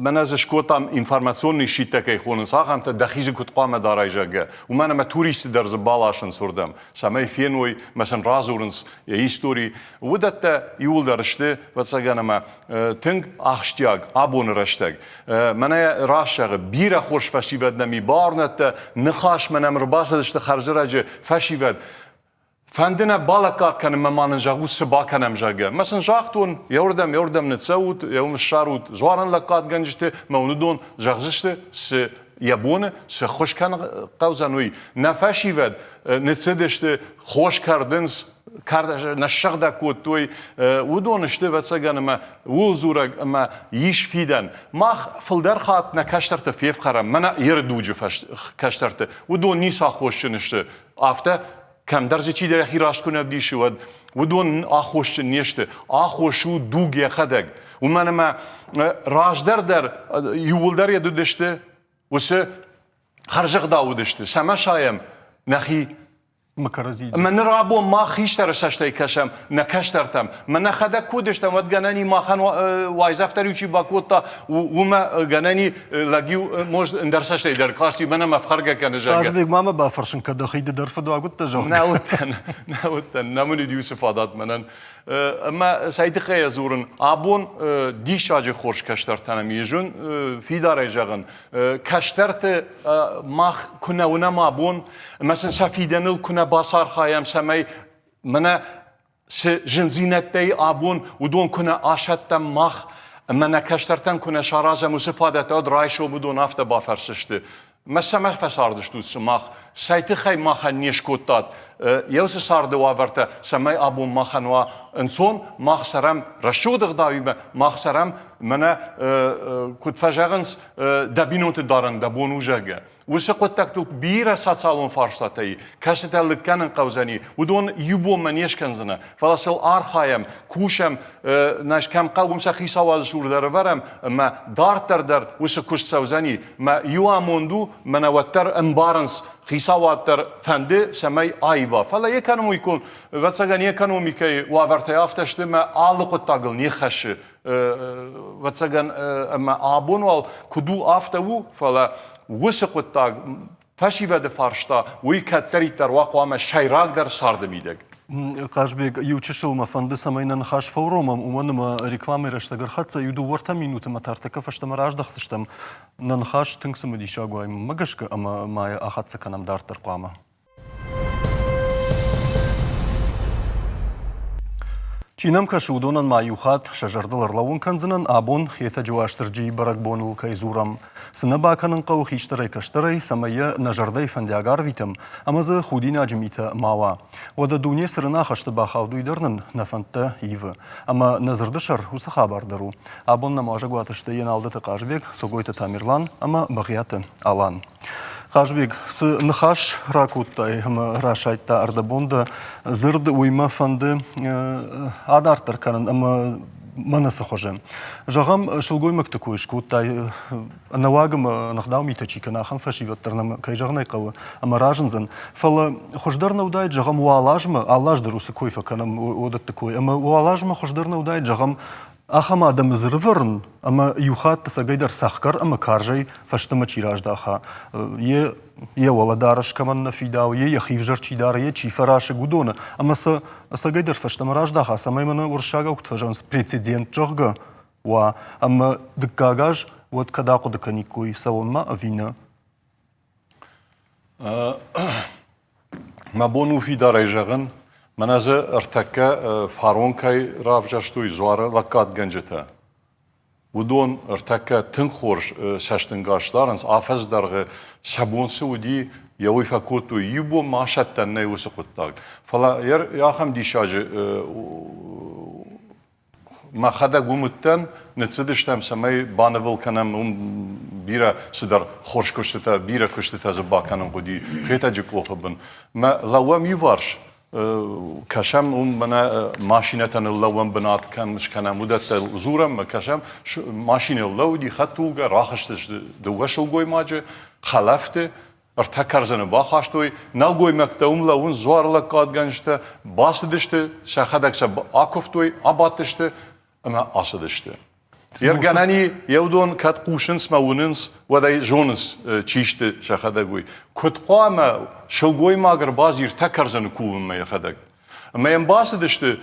мӕнӕ дзы скодтам информационный щиттӕ кӕй хонынц, ахӕмтӕ, дӕхи дзы куыд хъуамӕ дарай, зӕгъгӕ. Уымӕн ӕмӕ туристты дӕр дзы баласынц уырдӕм, цӕмӕй феной, мӕ сын радзурынц йӕ истори. Уыдӕттӕ иууылдӕр сты, ӕвӕццӕгӕн, ӕмӕ тынг ахсджиаг абоны рӕстӕг. Мӕнӕ раст зӕгъы, бирӕ хорз фӕсивӕд нӕм и, бауырнӕд дӕ, ныхасмӕ нӕм ӕрбацыдысты хӕрзӕрӕджы фӕсивӕд. Фӕнды нӕ балӕггад кӕнынмӕ ма нын зӕгъут, цы бакӕнӕм, зӕгъгӕ. Мӕ сын загътон, еуырдӕм, еуырдӕм ныццӕут, еуым ссарут дзуарӕн лӕггадгӕнджыты, мӕ уын уыдон зӕгъдзысты, цы йӕ боны, цы ххуыс кӕнын хъӕудзӕн, уый. Нӕ фӕсивӕд ныццыдысты, хос кӕрдынц, нӕ ссыгъдӕг кодтой. Уыдон сты, ӕвӕццӕгӕн, ӕмӕ ууыл дзурӕг ӕмӕ ис фидӕн. Мах фылдӕр хатт нӕ кӕстӕрты фефхӕрӕм, мӕнӕ Иры дуджы кӕстӕрты. Уыдон ницы аххосджын сты. Афтӕ кӕмдӕр дзы чидӕр йӕхи раст куы нӕ вдисы, уӕд уыдон аххосджын не сты. Аххос у дуг йӕхӕдӕг. Уымӕн ӕмӕ раздӕр дӕр иууылдӕр йӕ уыдысты, уыцы хӕрзӕгъдау уыдысты. Цӕмӕ сайӕм нӕхи? Ӕмӕ ныр абон мах хистӕры цӕстӕй кӕсӕм нӕ кӕстӕртӕм. Мӕ нӕхӕдӕг куы уыдыстӕм, уӕд гӕнӕн и махӕн уайдзӕф дӕр-иу чи бакодта, уымӕ гӕнӕн и лӕг-иу может ӕндӕр цӕстӕй дӕр касти, мӕнӕ мӕ ӕфхӕргӕ кӕны, зӕгъгӕ. Хъазбег, ма мӕ бафӕрсын, кӕд дӕхи ды дӕр фыдуаг уыдтӕ, зӕгъгӕ? Нӕ уыдтӕн, нӕ уыдтӕн, нӕ мын уыди уыцы фадат мӕнӕн. Ӕмӕ цӕй тыххӕй дзурын, абон диссаджы хорз кӕстӕртӕ нӕм ис, фидарӕй зӕгъын, кӕстӕрты мах куы нӕ уынӕм абон, ӕмӕ сын сӕ фидӕныл куы нӕ бацархайӕм, цӕмӕй мӕнӕ цы зындзинӕдтӕй абон уыдон куы нӕ асӕттӕм мах ӕмӕ нӕ кӕстӕртӕн куы нӕ саразӕм уыцы фадӕттӕ, уӕд райсом уыдон афтӕ бафӕрсдзысты. Мӕ цӕмӕ фӕцардыстут сымах? Цӕй тыххӕй махӕн не скодтат йӕ уыцы царды уавӕртӕ, цӕмӕй абон махӕн уа ӕнцон, мах цӕрӕм рӕсугъд ӕгъдауимӕ, мах цӕрӕм, мӕнӕ куыд фӕзӕгъынц, дӕ бинонты дарын дӕ бон у, зӕгъгӕ. Уыцы хъуыддӕгтыл бирӕ социалон фарстатӕ и, кӕцытӕ лыг кӕнын хъӕудзӕни, уыдон иу бонмӕ не скӕндзынӕ, фӕлӕ сыл архайӕм, кусӕм, нӕ кӕм хъӕуы, уым сӕ хицауады цур дӕр ӕвӕрӕм, ӕмӕ дарддӕр дӕр уыцы куыст цӕудзӕни. Мӕ иу амонд у, мӕнӕ уӕддӕр ӕмбарынц, хицауад дӕр фӕнды, цӕмӕй аива. Фӕлӕ экономикон, ӕвӕццӕгӕн, экономикӕйы уавӕртӕ афтӕ сты, мӕ алы хъуыддагыл не ххӕссы ӕвӕццӕгӕн, ӕмӕ абон уал куыд у, афтӕ у, фӕлӕ уыцы хъуыддаг фӕсивӕды фарста, уый кӕддӕриддӕр уа хъуамӕ сӕйрагдӕр царды мидӕг. Хъазбег, иу чысыл мӕ фӕнды, цӕмӕй нӕ ныхас фӕуромӕм, уымӕн ӕмӕ рекламӕйы рӕстӕг ӕрхӕццӕ, иу дыууӕ-ӕртӕ минуты мӕ тӕртӕккӕ фӕстӕмӕ раздӕхдзыстӕм. Нӕ ныхас тынг цымыдисаг уа, мӕнмӕ гӕсгӕ, ӕмӕ ма йӕ ахӕццӕ кӕнӕм дарддӕр хъуамӕ. Чи нӕм кӕсы, уыдонӕн ма иу хатт сӕ зӕрдыл ӕрлӕууын кӕндзынӕн, абон Хетӕджы Уастырджийы бӕрӕгбоныл кӕй дзурӕм. Цы нӕ бакӕнын хъӕуы хистӕрӕй-кӕстӕрӕй, цӕмӕй йӕ нӕ зӕрдӕйы фӕндиаг арвитӕм ӕмӕ дзы худинаджы митӕ ма уа. Уӕдӕ дуне цы рын ахӕсты бахауд, уый дӕр нын нӕ фӕндтӕ ивы. Ӕмӕ нӕ дзырды сӕр уыцы хабар дӕр у. Абон нӕм уазӕгуаты сты Еналдыты Хъазбег, Цогойты Тамерлан ӕмӕ Бӕгъиаты Алан. Хъазбег, цы ныхас ракодтай ӕмӕ расайдта ӕрдӕбон дӕ дзырд, уый мӕ фӕнды адарддӕр кӕнын ӕмӕ мӕнӕ цы хуызы. Зӕгъӕм, сылгоймӕгты кой скодтай, ӕнӕуаг ӕмӕ ӕнӕгъдау митӕ чи кӕны, ахӕм фӕсивӕд дӕр нӕм, кӕй зӕгъын ӕй хъӕуы, ӕмӕ разындзӕн. Фӕлӕ хуыздӕр нӕ уыдаид, зӕгъӕм, уал азмӕ, алы аз дӕр уыцы кой фӕкӕнӕм, уыдӕтты кой, ӕмӕ уал азмӕ хуыздӕр нӕ уыдаид, зӕгъӕм, ахӕм адӕмы дзырывӕрын ӕмӕ иу хатт ӕцӕгӕйдӕр цӕхгӕр ӕмӕ карзӕй фӕстӕмӕ чи раздаха, йе йӕ уӕлӕдарӕс кӕмӕн нӕ фидауы, йе йӕхи взӕр чи дары, йе чи фӕрасыг, уыдоны, ӕмӕ сӕ ӕцӕгӕйдӕр фӕстӕмӕ раздаха, цӕмӕй мӕнӕ уырыссагау куыд фӕзӕгъынц, прецедент, зӕгъгӕ, уа. Ӕмӕ дыккаг аз уӕд кӕд ахъуыды кӕниккой, цӕуынмӕ ӕви нӕ? Мӕ бон у фидарӕй зӕгъын, Мӕнӕ дзы ӕртӕккӕ фарон кӕй равзӕрстой дзуары лӕггадгӕнджытӕ, уыдон ӕртӕккӕ тынг хорз цӕстӕнгас дарынц, афӕдз дӕргъы сӕ бон цы уыди, йӕ уый фӕкодтой. Иу бон ма асӕттӕн нӕй уыцы хъуыддаг. Фӕлӕ ахӕм диссаджы мӕхӕдӕг уым уыдтӕн, ныццыдыстӕм, цӕмӕй банывыл кӕнӕм, уым бирӕ цыдӕр хорз куыстытӕ, бирӕ куыстытӕ дзы бакӕнын хъуыди Хетӕджы къохы бын. Мӕ лӕууӕм иуварс, кӕсӕм, уым мӕнӕ машинӕтӕ ныллӕууӕн бынат кӕм скӕнӕм, уыдӕттӕ дзурӕм, кӕсӕм, машинӕ лӕууыди, хӕдтулгӕ, рахызтысты дыууӕ сылгоймаджы, хӕлӕфты, ӕртӕ кӕрдзыны бахастой, нӕлгоймӕгтӕ уым лӕууынц дзуарлӕггадгӕнджытӕ, бацыдысты, сӕхӕдӕг сӕ акуывтой, абадтысты ӕмӕ ацыдысты. Ергӕнӕни йӕ уыдон кӕд хъусынц мӕ уынынц, уӕд ӕй зонынц, чи сты сӕхӕдӕг уый. Куыд хъуамӕ сылгоймаг ӕрбазиртӕ кӕрдзыны кувынмӕ йӕхӕдӕг? Ӕмӕ йӕм бацыдысты,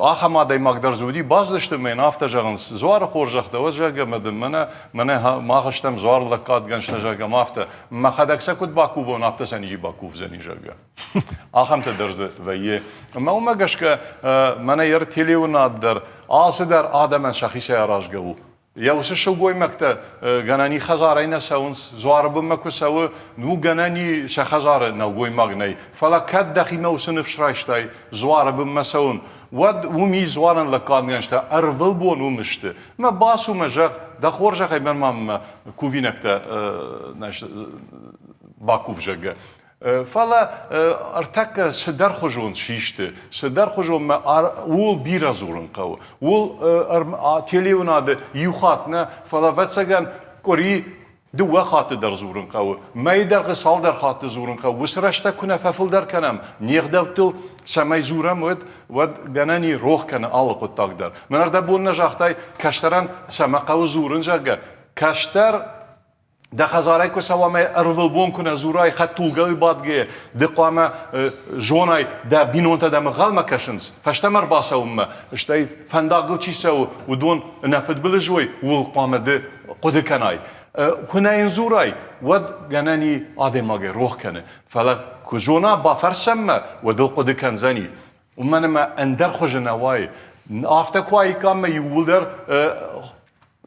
ахӕм адӕймаг дӕр дзы уыди, бацыдысты ӕмӕ йын афтӕ зӕгъынц, дзуары хорзӕх дӕ уӕд, зӕгъгӕ, ӕмӕ дын мӕнӕ, мӕнӕ мах стӕм дзуары лӕггадгӕнджытӕ, зӕгъгӕ, ӕмӕ афтӕ. Мӕхӕдӕг сӕ куыд бакувон, афтӕ сӕ ничи бакувдзӕни, зӕгъгӕ. Ахӕмтӕ дӕр дзы вӕййы. Ӕмӕ уымӕ гӕсгӕ мӕнӕ йӕ телеуынад дӕр алцыдӕр адӕмӕн сӕхицӕй аразгӕ у. Йӕ уыцы сылгоймӕгтӕ гӕнӕн и хӕдзарӕй нӕ цӕуынц, дзуары бынмӕ куы цӕуы, ну гӕнӕн и сӕ хӕдзары нӕлгоймаг нӕй. Фӕлӕ кӕд дӕхимӕ уыцы ныфс райстай дзуары бынмӕ цӕуын, уӕд уым и дзуарӕн лӕггадгӕнджытӕ ӕрвылбон уым сты. Мӕ бацу мӕ зӕгъ, дӕ хорзӕхӕй мӕн ма мӕ кувинӕгтӕ бакув, зӕгъгӕ. Фӕлӕ ӕртӕккӕ цыдӕрхуызон систы, цыдӕрхуызонмӕ ууыл бирӕ дзурын хъӕуы. Ууыл телеуынады иу хатт нӕ, фӕлӕ ӕвӕццӕгӕн къуыри дыууӕ хатты дӕр дзурын хъӕуы. Мӕйы дӕргъы цалдӕр хатты дзурын хъӕуы. Уыцы рӕстӕг куы нӕ фӕфылдӕр кӕнӕм не гъдӕуттыл, цӕмӕй дзурӕм, уӕд, уӕд гӕнӕн и рох кӕны алы хъуыддаг дӕр. Мӕн ӕрдӕбон нӕ загътай, кӕстӕрӕн цӕмӕ хъӕуы дзурын, зӕгъгӕ. Кӕстӕр Дӕ хӕдзарӕй куы цӕуа ӕмӕ ӕрвылбон куы нӕ дзурай хӕдтулгӕйы бадгӕйӕ, ды хъуамӕ зонай, дӕ бинонтӕ дӕм ӕнхъӕлмӕ кӕсынц, фӕстӕмӕ ӕрбацӕуынмӕ, стӕй фӕндагыл чи цӕуы, уыдон нӕ фыдбылыз уой, ууыл хъуамӕ ды хъуыды кӕнай. Куы нӕ йын дзурай, уӕд гӕнӕн и адӕймагӕй рох кӕны. Фӕлӕ куы зона, бафӕрсӕм мӕ, уӕд ыл хъуыды кӕндзӕни. Уымӕн ӕмӕ ӕндӕр хуызы нӕ уайы. Афтӕ куы уаиккам, мӕ иууылдӕр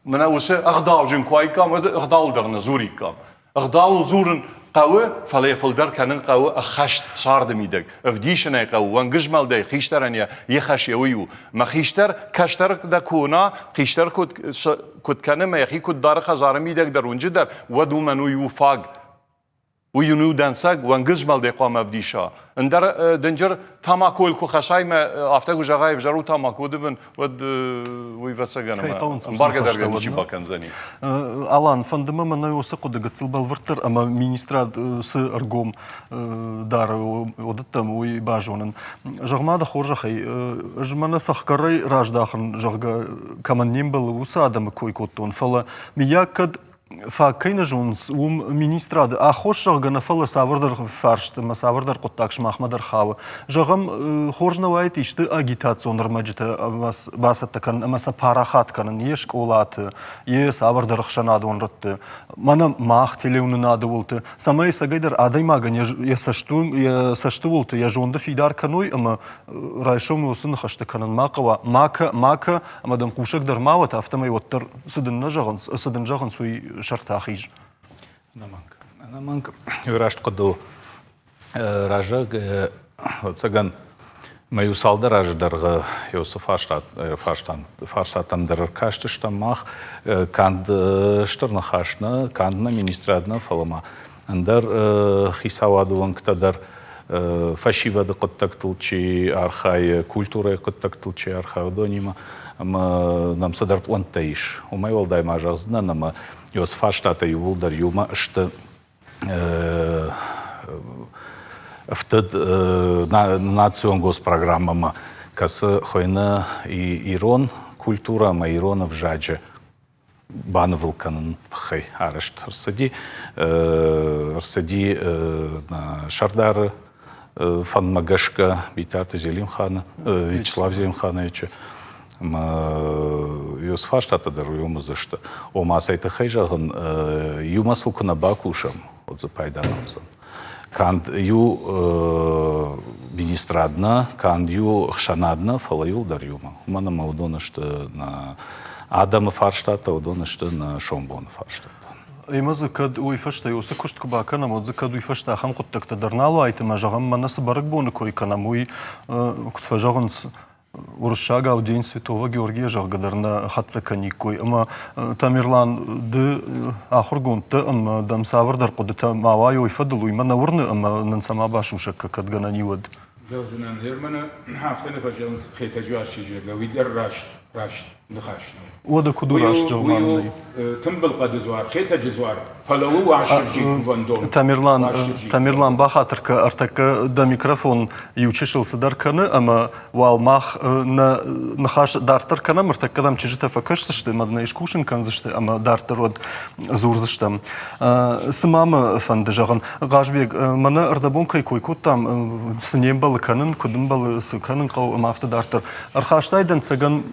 мӕнӕ уыцы ӕгъдауджын куы уаиккам, уӕд ӕгъдауыл дӕр нӕ дзуриккам. Ӕгъдауыл дзурын хъӕуы, фӕлӕ йӕ фылдӕр кӕнын хъӕуы ӕххӕст царды мидӕг. Ӕвдисын ӕй хъӕуы, уӕнгызмӕлдӕй хистӕрӕн йӕ йӕ хӕс йӕ уый у. Мӕ хистӕр кӕстӕр дӕ куы уына, хистӕр куыд, куыд кӕны мӕ йӕхи куыд дары хӕдзары мидӕг дӕр, уынджы дӕр, уӕд уымӕн уый у фаг. Уый йын у дӕнцӕг, уӕнгызмӕлдӕй хъуамӕ ӕвдиса. Ӕндӕр дынджыр тамакойыл куы хӕсай мӕ афтӕ куы зӕгъай, ӕвзӕр у тамако дымын, уӕд уый ӕвӕццӕгӕн ӕмбаргӕ дӕр ничи бакӕндзӕни. Алан, фӕнды мӕ мӕнӕ уыцы хъуыды гыццыл бӕлвырддӕр ӕмӕ министрад цы ӕргом дары уыдыттӕм, уый базонын. Зӕгъ-ма дӕ хорзӕхӕй, ӕз мӕнӕ цӕхгӕрӕй раздахын, зӕгъгӕ, кӕмӕн не мбӕлы, уыцы адӕмы кой кодтон, фӕлӕ мыййаг кӕд фаг кӕй нӕ зонынц, уым министрады аххос, зӕгъгӕ, нӕ, фӕлӕ цавӕрдӕр фарст ӕмӕ цавӕрдӕр хъуыддаг сымахмӕ дӕр хауы. Зӕгъӕм, хорз нӕ уаид исты агитацион ӕрмӕджытӕ бацӕттӕ кӕнын ӕмӕ сӕ парахат кӕнын йе скъолаты, йе цавӕрдӕр ӕхсӕнадон рӕтты, мӕнӕ мах телеуынынады уылты, цӕмӕй ӕцӕгӕйдӕр адӕймагӕн йӕ цӕсты уылты йӕ зонды фидар кӕной ӕмӕ райсом уыцы ныхӕстӕ кӕнын ма хъӕуа, ма кӕ, ма кӕ, ӕмӕ дӕм хъусӕг дӕр ма уӕд, афтӕмӕй уӕддӕр цы дын нӕ зӕгъынц, цы дын зӕгъынц, уый сӕрты ахиз. Ӕнӕмӕнг. Ӕнӕмӕнг раст хъуыды у. Раззаг, ӕвӕццӕгӕн, мӕ иу цалдӕр азы дӕргъы уыцы фарстатӕм дӕр ӕркастыстӕм мах. Канд стыр ныхас нӕ, канд нӕ министрад нӕ, фӕлӕ ма ӕндӕр хицауады уӕнгтӕ дӕр фӕсивӕды хъуыддӕгтыл чи архайы, культурӕйы хъуыддӕгтыл чи архайы, уыдонимӕ ӕмӕ нӕм цыдӕр пълӕнттӕ ис. Уымӕй уӕлдай ма зӕгъдзынӕн, ӕмӕ уыцы фарстатӕ иууылдӕр иумӕ сты ӕфтыд национ госпрограммӕмӕ, кӕцы хуыйны ирон культурӕ ӕмӕ ирон ӕвзаджы банывыл кӕнын тыххӕй арӕзт ӕрцыди. Ӕрцыди сӕрдары фӕндмӕ гӕсгӕ Битарты Зелимханы, Вячеслав Зелимхановичы. Ӕмӕ уыцы фарстатӕ дӕр уый уыдзысты. Ома, цӕй тыххӕй зӕгъын, иумӕ сыл куы нӕ бакусӕм, уӕд дзы пайда нӕ уыдзӕн. Канд иу министрад нӕ, канд иу ӕхсӕнад нӕ, фӕлӕ иуылдӕр иумӕ. Уымӕн ӕмӕ уыдон сты нӕ адӕмы фарстатӕ, уыдон сты нӕ сомбоны фарстатӕ. Ӕмӕ дзы кӕд уый фӕстӕ уыцы куыст куы бакӕнӕм, уӕд дзы кӕд уый фӕстӕ ахӕм хъуыддӕгтӕ дӕр нал уаид ӕмӕ зӕгъӕм, мӕнӕ цы бӕрӕгбоны кой кӕнӕм, уый, куыд фӕзӕгъынц, уырыссагау День Святого Георгия, зӕгъгӕ дӕр нӕ хӕццӕ кӕниккой. Ӕмӕ Тамерлан, ды ахуыргонд дӕ ӕмӕ дӕм цавӕрдӕр хъуыдытӕ ма уай уый фӕдыл, уый мӕ нӕ уырны ӕмӕ нын цӕмӕ басусӕг кӕд гӕнӕн и, уӕд. Зӕгъдзынӕн, Германы афтӕ нӕ фӕзӕгъынц Хетӕджы Уастырджи, уый дӕр раст, раст ныхас нӕу. Уӕдӕ куыд у раст зӕгъ Уый у тымбыл хъӕды дзуар, Хетӕджы дзуар, фӕлӕ у Уастырджийы кувӕндон. Тамерлан, Тамерлан бахатыр кӕ, ӕртӕккӕ дӕ микрофон иу чысыл цыдӕр кӕны ӕмӕ уал мах нӕ ныхас дарддӕр кӕнӕм, ӕртӕккӕ дӕм чызджытӕ фӕкӕсдзысты ӕмӕ нӕ скусын кӕндзысты ӕмӕ дарддӕр уӕд дзурдзыстӕм. Цы ма мӕ фӕнды зӕгъын, Хъазбег, мӕнӕ ӕрдӕбон кӕй кой кодтам, цы не мбӕлы кӕнын, куыд ӕмбӕлы, цы кӕнын хъӕуы ӕмӕ афтӕ дарддӕр. Ӕрхастай дӕнцӕгӕн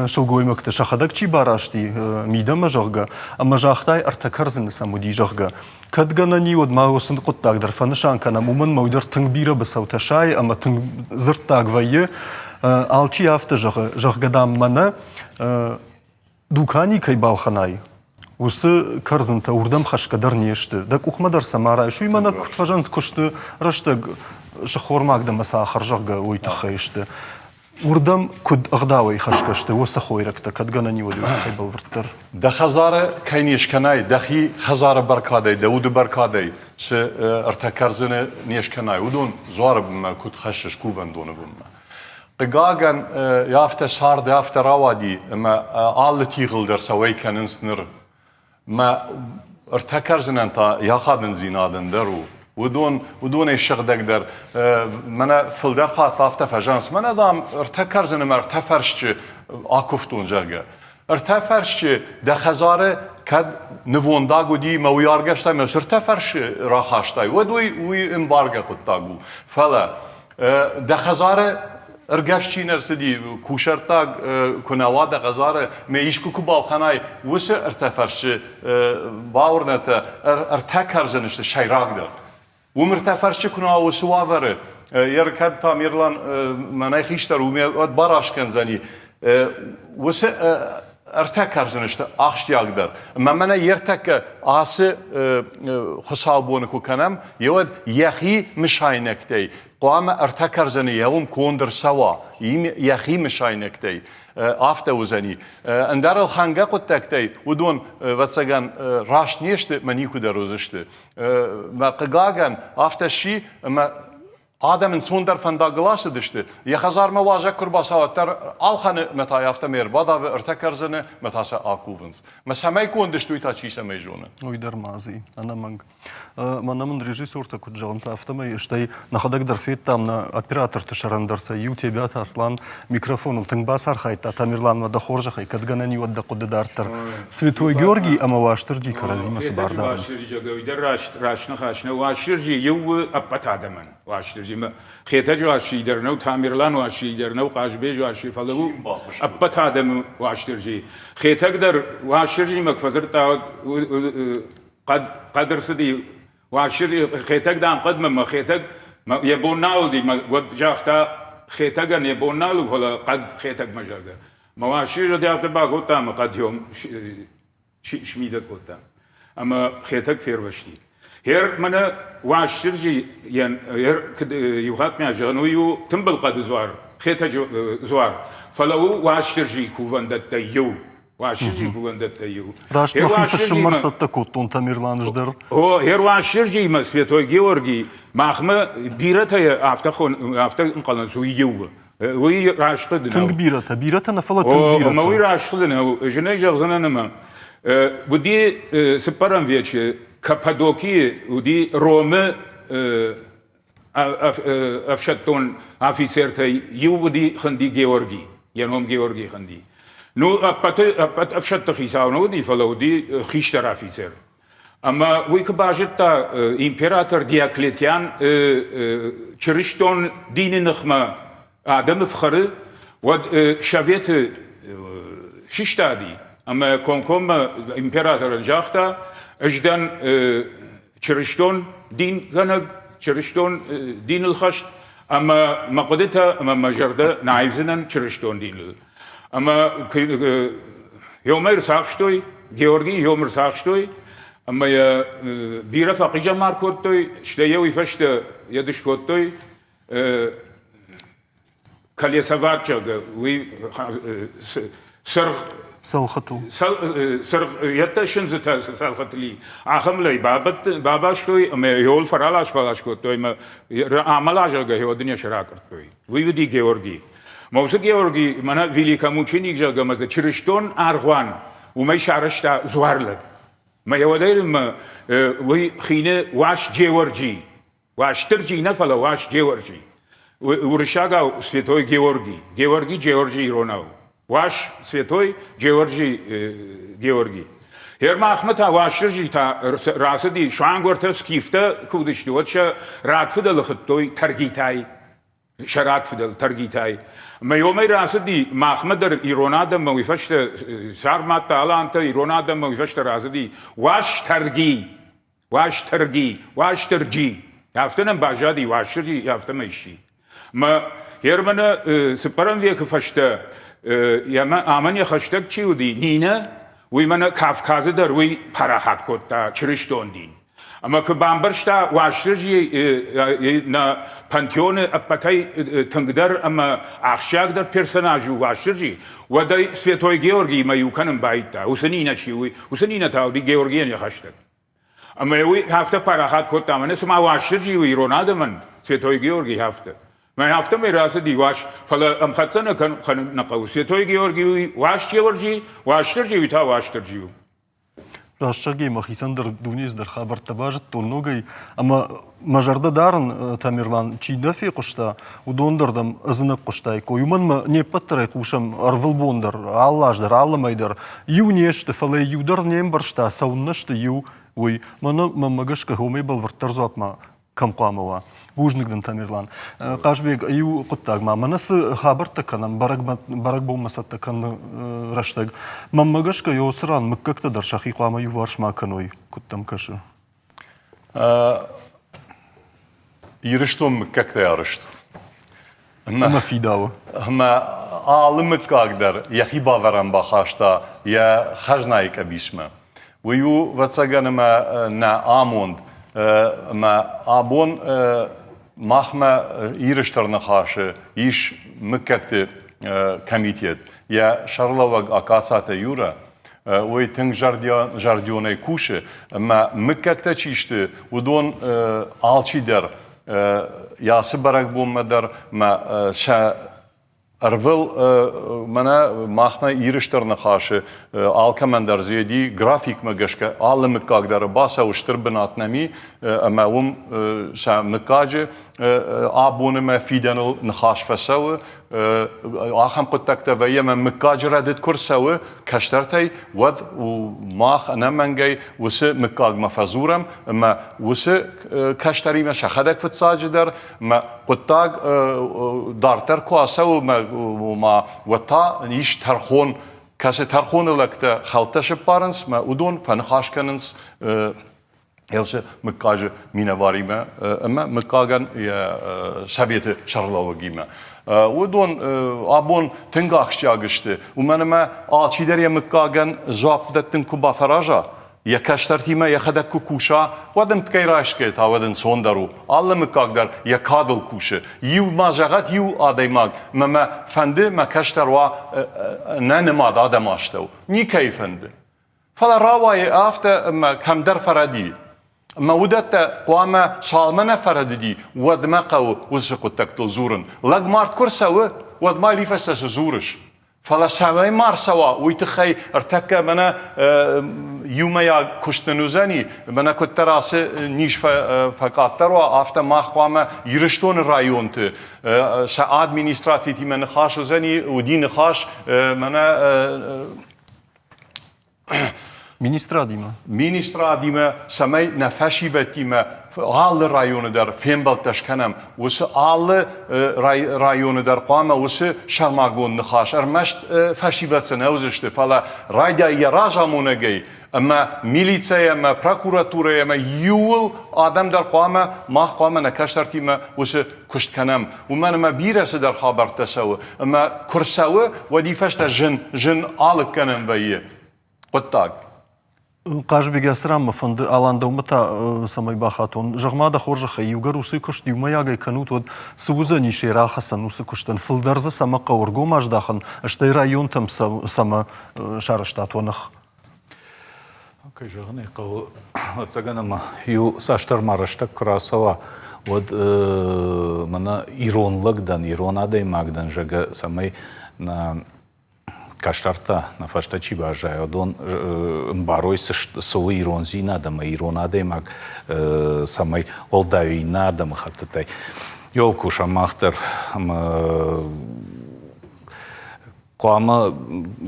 сылгоймӕгты сӕхӕдӕг чи барасти мидӕмӕ, зӕгъгӕ, ӕмӕ загътай, ӕртӕ кӕрдзыны сӕм уыди, зӕгъгӕ. Кӕд гӕнӕн и, уӕд ма уыцы хъуыддаг дӕр фӕнысан кӕнӕм, уымӕн мӕ уый дӕр тынг бирӕ быцӕутӕ сайы ӕмӕ тынг дзырддаг вӕййы. Алчи афтӕ зӕгъы, зӕгъгӕ, дам, мӕнӕ дукани кӕй балхӕнай, уыцы кӕрдзынтӕ уырдӕм хӕсгӕ дӕр не сты. Дӕ къухмӕ дӕр сӕ ма райс. Уый мӕнӕ куыд фӕзӕгъынц куысты рӕстӕг сыххормаг дӕ ӕмӕ сӕ ахӕр, зӕгъгӕ, уый тыххӕй сты. Уырдӕм куыд ӕгъдауӕй хӕсгӕ сты уыцы хойрӕгтӕ, кӕд гӕнӕн и, уӕд уый тыххӕй бӕлвырддӕр? Дӕ хӕдзары кӕй не скӕнай, дӕхи хӕдзары бӕркадӕй, дӕ уды бӕркадӕй цы ӕртӕ кӕрдзыны не скӕнай, уыдон дзуары бынмӕ куыд хӕссыс кувӕндоны бынмӕ? Хъыгагӕн, афтӕ цард афтӕ рауади, ӕмӕ алы тигъыл дӕр сӕ уӕй кӕнынц ныр. Мӕ ӕртӕ кӕрдзынӕн та йӕ ахадындзинад ӕндӕр у. Уыдон, уыдонӕй сыгъдӕгдӕр, мӕнӕ фылдӕр хатт афтӕ фӕзӕгъынц, мӕнӕ, дам, ӕртӕ кӕрдзыны мӕ ӕртӕ фӕрсчы акуывтон, зӕгъгӕ. Ӕртӕ фӕрсчы дӕ хӕдзары кӕд нывондаг уыди мӕ уый аргӕвстай мӕ цы ӕртӕ фӕрсы рахастай, уӕд уый, уый ӕмбаргӕ хъуыддаг у. Фӕлӕ дӕ хӕдзары ӕргӕвст чи не рцыди, кусӕрттаг куы нӕ уа дӕ хӕдзары, мӕ искуы куы балхӕнай, уыцы ӕртӕ фӕрсчы бауырнӕтӕ ӕртӕ кӕрдзыны сты сӕйрагдӕр. Уым ӕртӕ фӕрсчы куы нӕ уа уыцы уавӕры, йе кӕд Тамерлан мӕнӕй хистӕр у, уӕд бараст кӕндзӕни, уыцы ӕртӕ кӕрдзыны сты ахсджиагдӕр. Ӕмӕ мӕнӕ йе ртӕккӕ ацы хуыцаубоны куы кӕнӕм, еуӕд йӕхи мысайнӕгтӕй хъуамӕ ӕртӕ кӕрдзыны йӕ уым конд ӕрцӕуа, йӕхи мысайнӕгтӕй. Афтӕ уыдзӕни. Ӕндӕр ӕлхӕнгӕ хъуыддӕгтӕй уыдон, ӕвӕццӕгӕн, раст не сты ӕмӕ никуыдӕр уыдзысты. Мӕ хъыгагӕн, афтӕ сси, ӕмӕ Адӕм ӕнцондӕр фӕндагыл ацыдысты, йӕ хӕдзармӕ уазӕг куы рбацӕуа, уӕддӕр ӕлхӕны мӕ та афтӕмӕй ӕрбадавы ӕртӕ кӕрдзыны мӕ та сӕ акувынц. Мӕ цӕмӕй конд сты, уый та чи цӕмӕй зоны. Уый дӕр ма дзы ӕнӕмӕнг. Мӕнӕ мын режиссертӕ куыд зӕгъынц, афтӕмӕй стӕй нӕхӕдӕг дӕр федтам нӕ операторты сӕрӕндӕртӕ. Иу Тебиаты Аслан микрофоныл тынг бацархайдта Тамерланмӕ дӕ хорзӕхӕй, кӕд гӕнӕн и, уӕд дӕ хъуыды дарддӕр. Святой Георгий ӕмӕ Уастырджи кӕрӕдзимӕ цы бар дарынц? Раст, раст ныхас нӕ. Уастырджи иу у ӕппӕт адӕмӕн. Уастырджимӕ Хетӕджы Уастырджи дӕр нӕу, Тамерлан Уастырджи дӕр нӕу, Хъазбеджы Уастырджи, фӕлӕ у ӕппӕт адӕмы Уастырджи. Хетӕг дӕр Уастырджимӕ куы фӕдзырдта, хъӕд, хъӕд ӕрцыди Уастырджи, Хетӕг, дам, хъӕдмӕ мӕ Хетӕг йӕ бон нал уыди, мӕ уӕд загъта Хетӕгӕн йӕ бон нал у, фӕлӕ хъӕд Хетӕгмӕ, зӕгъгӕ. Мӕ Уастырджи афтӕ бакодта ӕмӕ хъӕдгьом смидӕг кодта. Ӕмӕ Хетӕг фервӕзти. Гьер мӕнӕ Уастырджийӕн гьер иу хатт мӕ зӕгъын, уый у тымбыл хъӕды дзуар, Хетӕджы дзуар, фӕлӕ у Уастырджийы кувӕндӕттӕй иу. Уастырджийы кувӕндӕттӕй иу. Раст мӕхи фысыммӕ цӕттӕ кодтон Тамерлан ӕз дӕр. О, гьер Уастырджиимӕ Святой Георгий махмӕ бирӕтӕ афтӕ афтӕ ӕнхъӕлынц, уый иу у. Уый раст хъуыды нӕу. Тынг бирӕтӕ, бирӕтӕ нӕ, фӕлӕ тынг бирӕтӕ. Ӕмӕ уый раст хъуыды нӕу. Зынӕй зӕгъдзынӕн ӕмӕ уыди цыппӕрӕм вечы Каппадокийы уыди Ромы ӕфсӕддон афицертӕй иу уыди хынди Георгий, йӕ ном Георгий хынди. Ну, ӕппӕты, ӕппӕт ӕфсӕдты хицау нӕ уыди, фӕлӕ уыди хистӕр афицер. Ӕмӕ уый куы базыдта, император Диоклетиан чырыстон дины ныхмӕ адӕмы фхӕры, уӕд Советы сыстади ӕмӕ комкоммӕ императорӕн загъта, ӕз дӕн чырыстон дингӕнӕг, чырыстон диныл хӕст. Ӕмӕ мӕ хъуыдытӕ ӕмӕ мӕ зӕрдӕ нӕ аивдзынӕн чырыстон диныл. Ӕмӕ Ёмӕ ӕрцахстой, Георгийы ём ӕрцахстой, ӕмӕ йӕ бирӕ фӕхъизӕмар кодтой, стӕй йӕ уый фӕстӕ йӕ скодтой колесоват, зӕгъгӕ, уый сырх цӕлхытыл. Сырх йедтӕ сындзытӕ цӕлхытыл ахӕм лӕй бабастой ӕмӕ йыл фӕралас-балас кодтой ӕмӕ амӕла, зӕгъгӕ, йӕ дыне сракъырдтой. Уый уыди Георгий. Мӕ уыцы Георгий, мӕнӕ великомученик, зӕгъгӕ, ӕмӕ дзы чырыстон аргъуан уымӕй сарӕзта дзуарлӕг. Мӕ йӕ уӕдӕй уый хины Уас Джеуӕрджи. Уастырджи нӕ, фӕлӕ Уас Георджи. Уырыссагау Святой Георгий. Георгий Джеорджи иронау. Уас Святой Георджи Георгий. Ермахмӕ та Уастырджи та рацыди, суангуыртӕ скифтӕ куы уыдысты, уӕд сӕ рагфыдӕлы хуыдтой Таргитай. Сӕ рагфыдӕл Таргитай. Мӕ уымӕй рацыди, махмӕ дӕр ирон адӕммӕ уый фӕстӕ сарматтӕ, алантӕ ирон адӕммӕ уый фӕстӕ рацыди Уас Тарги. Уастырджи, Уастырджи. Афтӕ нӕм баззади Уастырджи, афтӕмӕй сси. Мӕ Германы цыппӕрӕм векы фӕстӕ амӕн йӕ хӕстӕг чи уыди, Нинӕ, уый мӕнӕ Кавказы дӕр уый парахат кодта чырыстон дин. Ӕмӕ куы бамбӕрста Уастырджи нӕ пантеоны ӕппӕтӕй тынгдӕр ӕмӕ ахсджиагдӕр персонаж у Уастырджи, уӕд ӕй Святой Георгиимӕ иу кӕнын байдыдта. Уыцы Нинӕ чи у, уыцы Нинӕ та уыди Георгийӕн йӕ хӕстӕг. Ӕмӕ уый афтӕ парахат кодта, мӕнӕ цыма Уастырджи у ирон адӕмӕн, Святой Георгий афтӕ. Мӕ афтӕмӕй рацыди Уас, фӕлӕ ӕмхӕццӕ нӕ кӕнын нӕ хъӕуы. Святой Георгий уый Уас-Георджи, Уастырджи уый та Уастырджи у. Раст зӕгъгӕй, мӕхицӕн дӕр дунейы цыдӕр хабӕрттӕ базыдтон ногӕй, ӕмӕ мӕ зӕрдӕ дарын, Тамерлан, чи нӕ фехъуыста, уыдон дӕр дӕм ӕдзынӕг хъуыстаиккой. Уымӕн мӕ не ппӕт дӕр ӕй хъусӕм ӕрвылбон дӕр, алы аз дӕр, алы мӕй дӕр. Иу не сты, фӕлӕ иу дӕр не мбӕрста, цӕуыннӕ сты иу, уый. Мӕнӕ мӕнмӕ гӕсгӕ уымӕй бӕлвырддӕр дзуапп ма кӕм хъуамӕ уа. Бузныг дын, Тамерлан. Хъазбег, иу хъуыддаг ма. Мӕнӕ цы хабӕрттӕ кӕнӕм бӕрӕгбонмӕ цӕттӕ кӕныны рӕстӕг, мӕнмӕ гӕсгӕ, уыцы ран мыггӕгтӕ дӕр сӕхи хъуамӕ иуварс ма кӕной, куыд дӕм кӕсы? Ирыстон мыггӕгтӕй арӕзт у. Ӕмӕ фидауы. Ӕмӕ алы мыггаг дӕр йӕхи бавӕрӕн бахаста йӕ хӕзнайы къӕбисмӕ. Уый у, ӕвӕццӕгӕн, ӕмӕ нӕ амонд. Ӕмӕ абон махмӕ Иры Стыр Ныхасы ис мыггӕгты комитет. Йӕ сӕргълӕууӕг Акацаты Юра уый тынг зӕрдионӕй кусы, ӕмӕ мыггӕгтӕ чи сты, уыдон алчидӕр йӕ ацы бӕрӕгбонмӕ дӕр мӕ сӕ ӕрвыл мӕнӕ махмӕ Иры Стыр Ныхасы алкӕмӕн дӕр дзы графикмӕ гӕсгӕ алы мыггаг дӕр бацӕуы стыр бынат нӕм и ӕмӕ уым сӕ мыггаджы абоны мӕ фидӕныл ныхас фӕцӕуы ахӕм хъуыддӕгтӕ вӕййы ӕмӕ мыггаджы рӕдыд куы рцӕуы кӕстӕртӕй, уӕд мах ӕнӕмӕнгӕй уыцы мыггагмӕ фӕдзурӕм ӕмӕ уыцы кӕстӕримӕ сӕхӕдӕг фыццаджыдӕр мӕ хъуыддаг дарддӕр куы ацӕуы ма уӕд та ис тӕрхон, кӕцы тӕрхоны лӕгтӕ хӕлттӕ сыппарынц мӕ уыдон фӕныхас кӕнынц уыцы мыггаджы минӕваримӕ ӕмӕ мыггагӕн йӕ советы сӕргълӕууӕгимӕ. Уыдон абон тынг ахсджиаг сты, уымӕн ӕмӕ алчидӕр йӕ мыггагӕн дзуапп дӕттын куы бафӕраза, йӕ кӕстӕртимӕ йӕхӕдӕг куы куса, уӕд ӕмткӕй райсгӕ та уӕд ӕнцондӕр у. Алы мыггаг дӕр йӕ кадыл кусы. Иу ма зӕгъӕд иу адӕймаг, мӕ мӕ фӕнды мӕ кӕстӕр уа нӕ нымад адӕмы астӕу. Никӕй фӕнды. Фӕлӕ рауайы афтӕ, ӕмӕ кӕмдӕр фӕрӕди. Ӕмӕ уыдӕттӕ хъуамӕ цалмӕ нӕ фӕрӕдыди, уӕдмӕ хъӕуы уыцы хъуыддӕгтыл дзурын. Лӕгмард куы рцӕуы, уӕд ма йыл фӕстӕ цы дзурыс? Фӕлӕ цӕмӕй ма рцӕуа, уый тыххӕй ӕртӕккӕ мӕнӕ иумӕйаг куыст нын уыдзӕни, мӕнӕ куыддӕр ацы низ фӕкъаддӕр уа, афтӕ мах хъуамӕ Ирыстоны районты сӕ администрацитимӕ ныхас уыдзӕни, уыди ныхас мӕнӕ Министрадимӕ? Министрадимӕ, цӕмӕй нӕ фӕсивӕдтимӕ алы районы дӕр фембӕлдтӕ скӕнӕм. Уыцы алы районы дӕр хъуамӕ уыцы сӕрмагонд ныхас ӕрмӕст фӕсивӕд цы нӕ уыдзысты, фӕлӕ райдай йӕ разамонӕгӕй. Ӕмӕ милицӕйы ӕмӕ прокуратурӕйы ӕмӕ иууыл адӕм дӕр хъуамӕ, мах хъуамӕ нӕ кӕстӕртимӕ уыцы куыст кӕнӕм. Уымӕн ӕмӕ бирӕ цыдӕр хабӕрттӕ цӕуы. Ӕмӕ куы рцӕуы, уӕд и фӕстӕ зын, зын алыггӕнӕн вӕййы хъуыддаг. Хъазбег, ацы ран мӕ фӕнды, Алан, дӕумӕ та цӕмӕй бахатон. Зӕгъ-ма дӕ хорзӕхӕй, иугӕр уыцы куыст иумӕйагӕй кӕнут, уӕд цы уыдзӕнис йӕ рахӕцӕн уыцы куыстӕн? Фылдӕр дзы цӕмӕ хъӕуы ӕргом аздахын, стӕй районтӕм цӕмӕ сарӕзтат уӕ ных? Кӕй зӕгъын ӕй хъӕуы, ӕцӕгӕн ӕмӕ иу цасдӕр ма рӕстӕг куы рацӕуа, уӕд мӕнӕ ирон лӕг дӕн, ирон адӕймаг дӕн, зӕгъгӕ, цӕмӕй нӕ кӕстӕртӕ, нӕ фӕстӕ чи баззайа, уыдон ӕмбарой, цы у ирондзинад ӕмӕ ирон адӕймаг, цӕмӕй уӕлдай у иннӕ адӕмыхӕттытӕй. Иуыл кусӕм мах дӕр ӕмӕ хъуамӕ,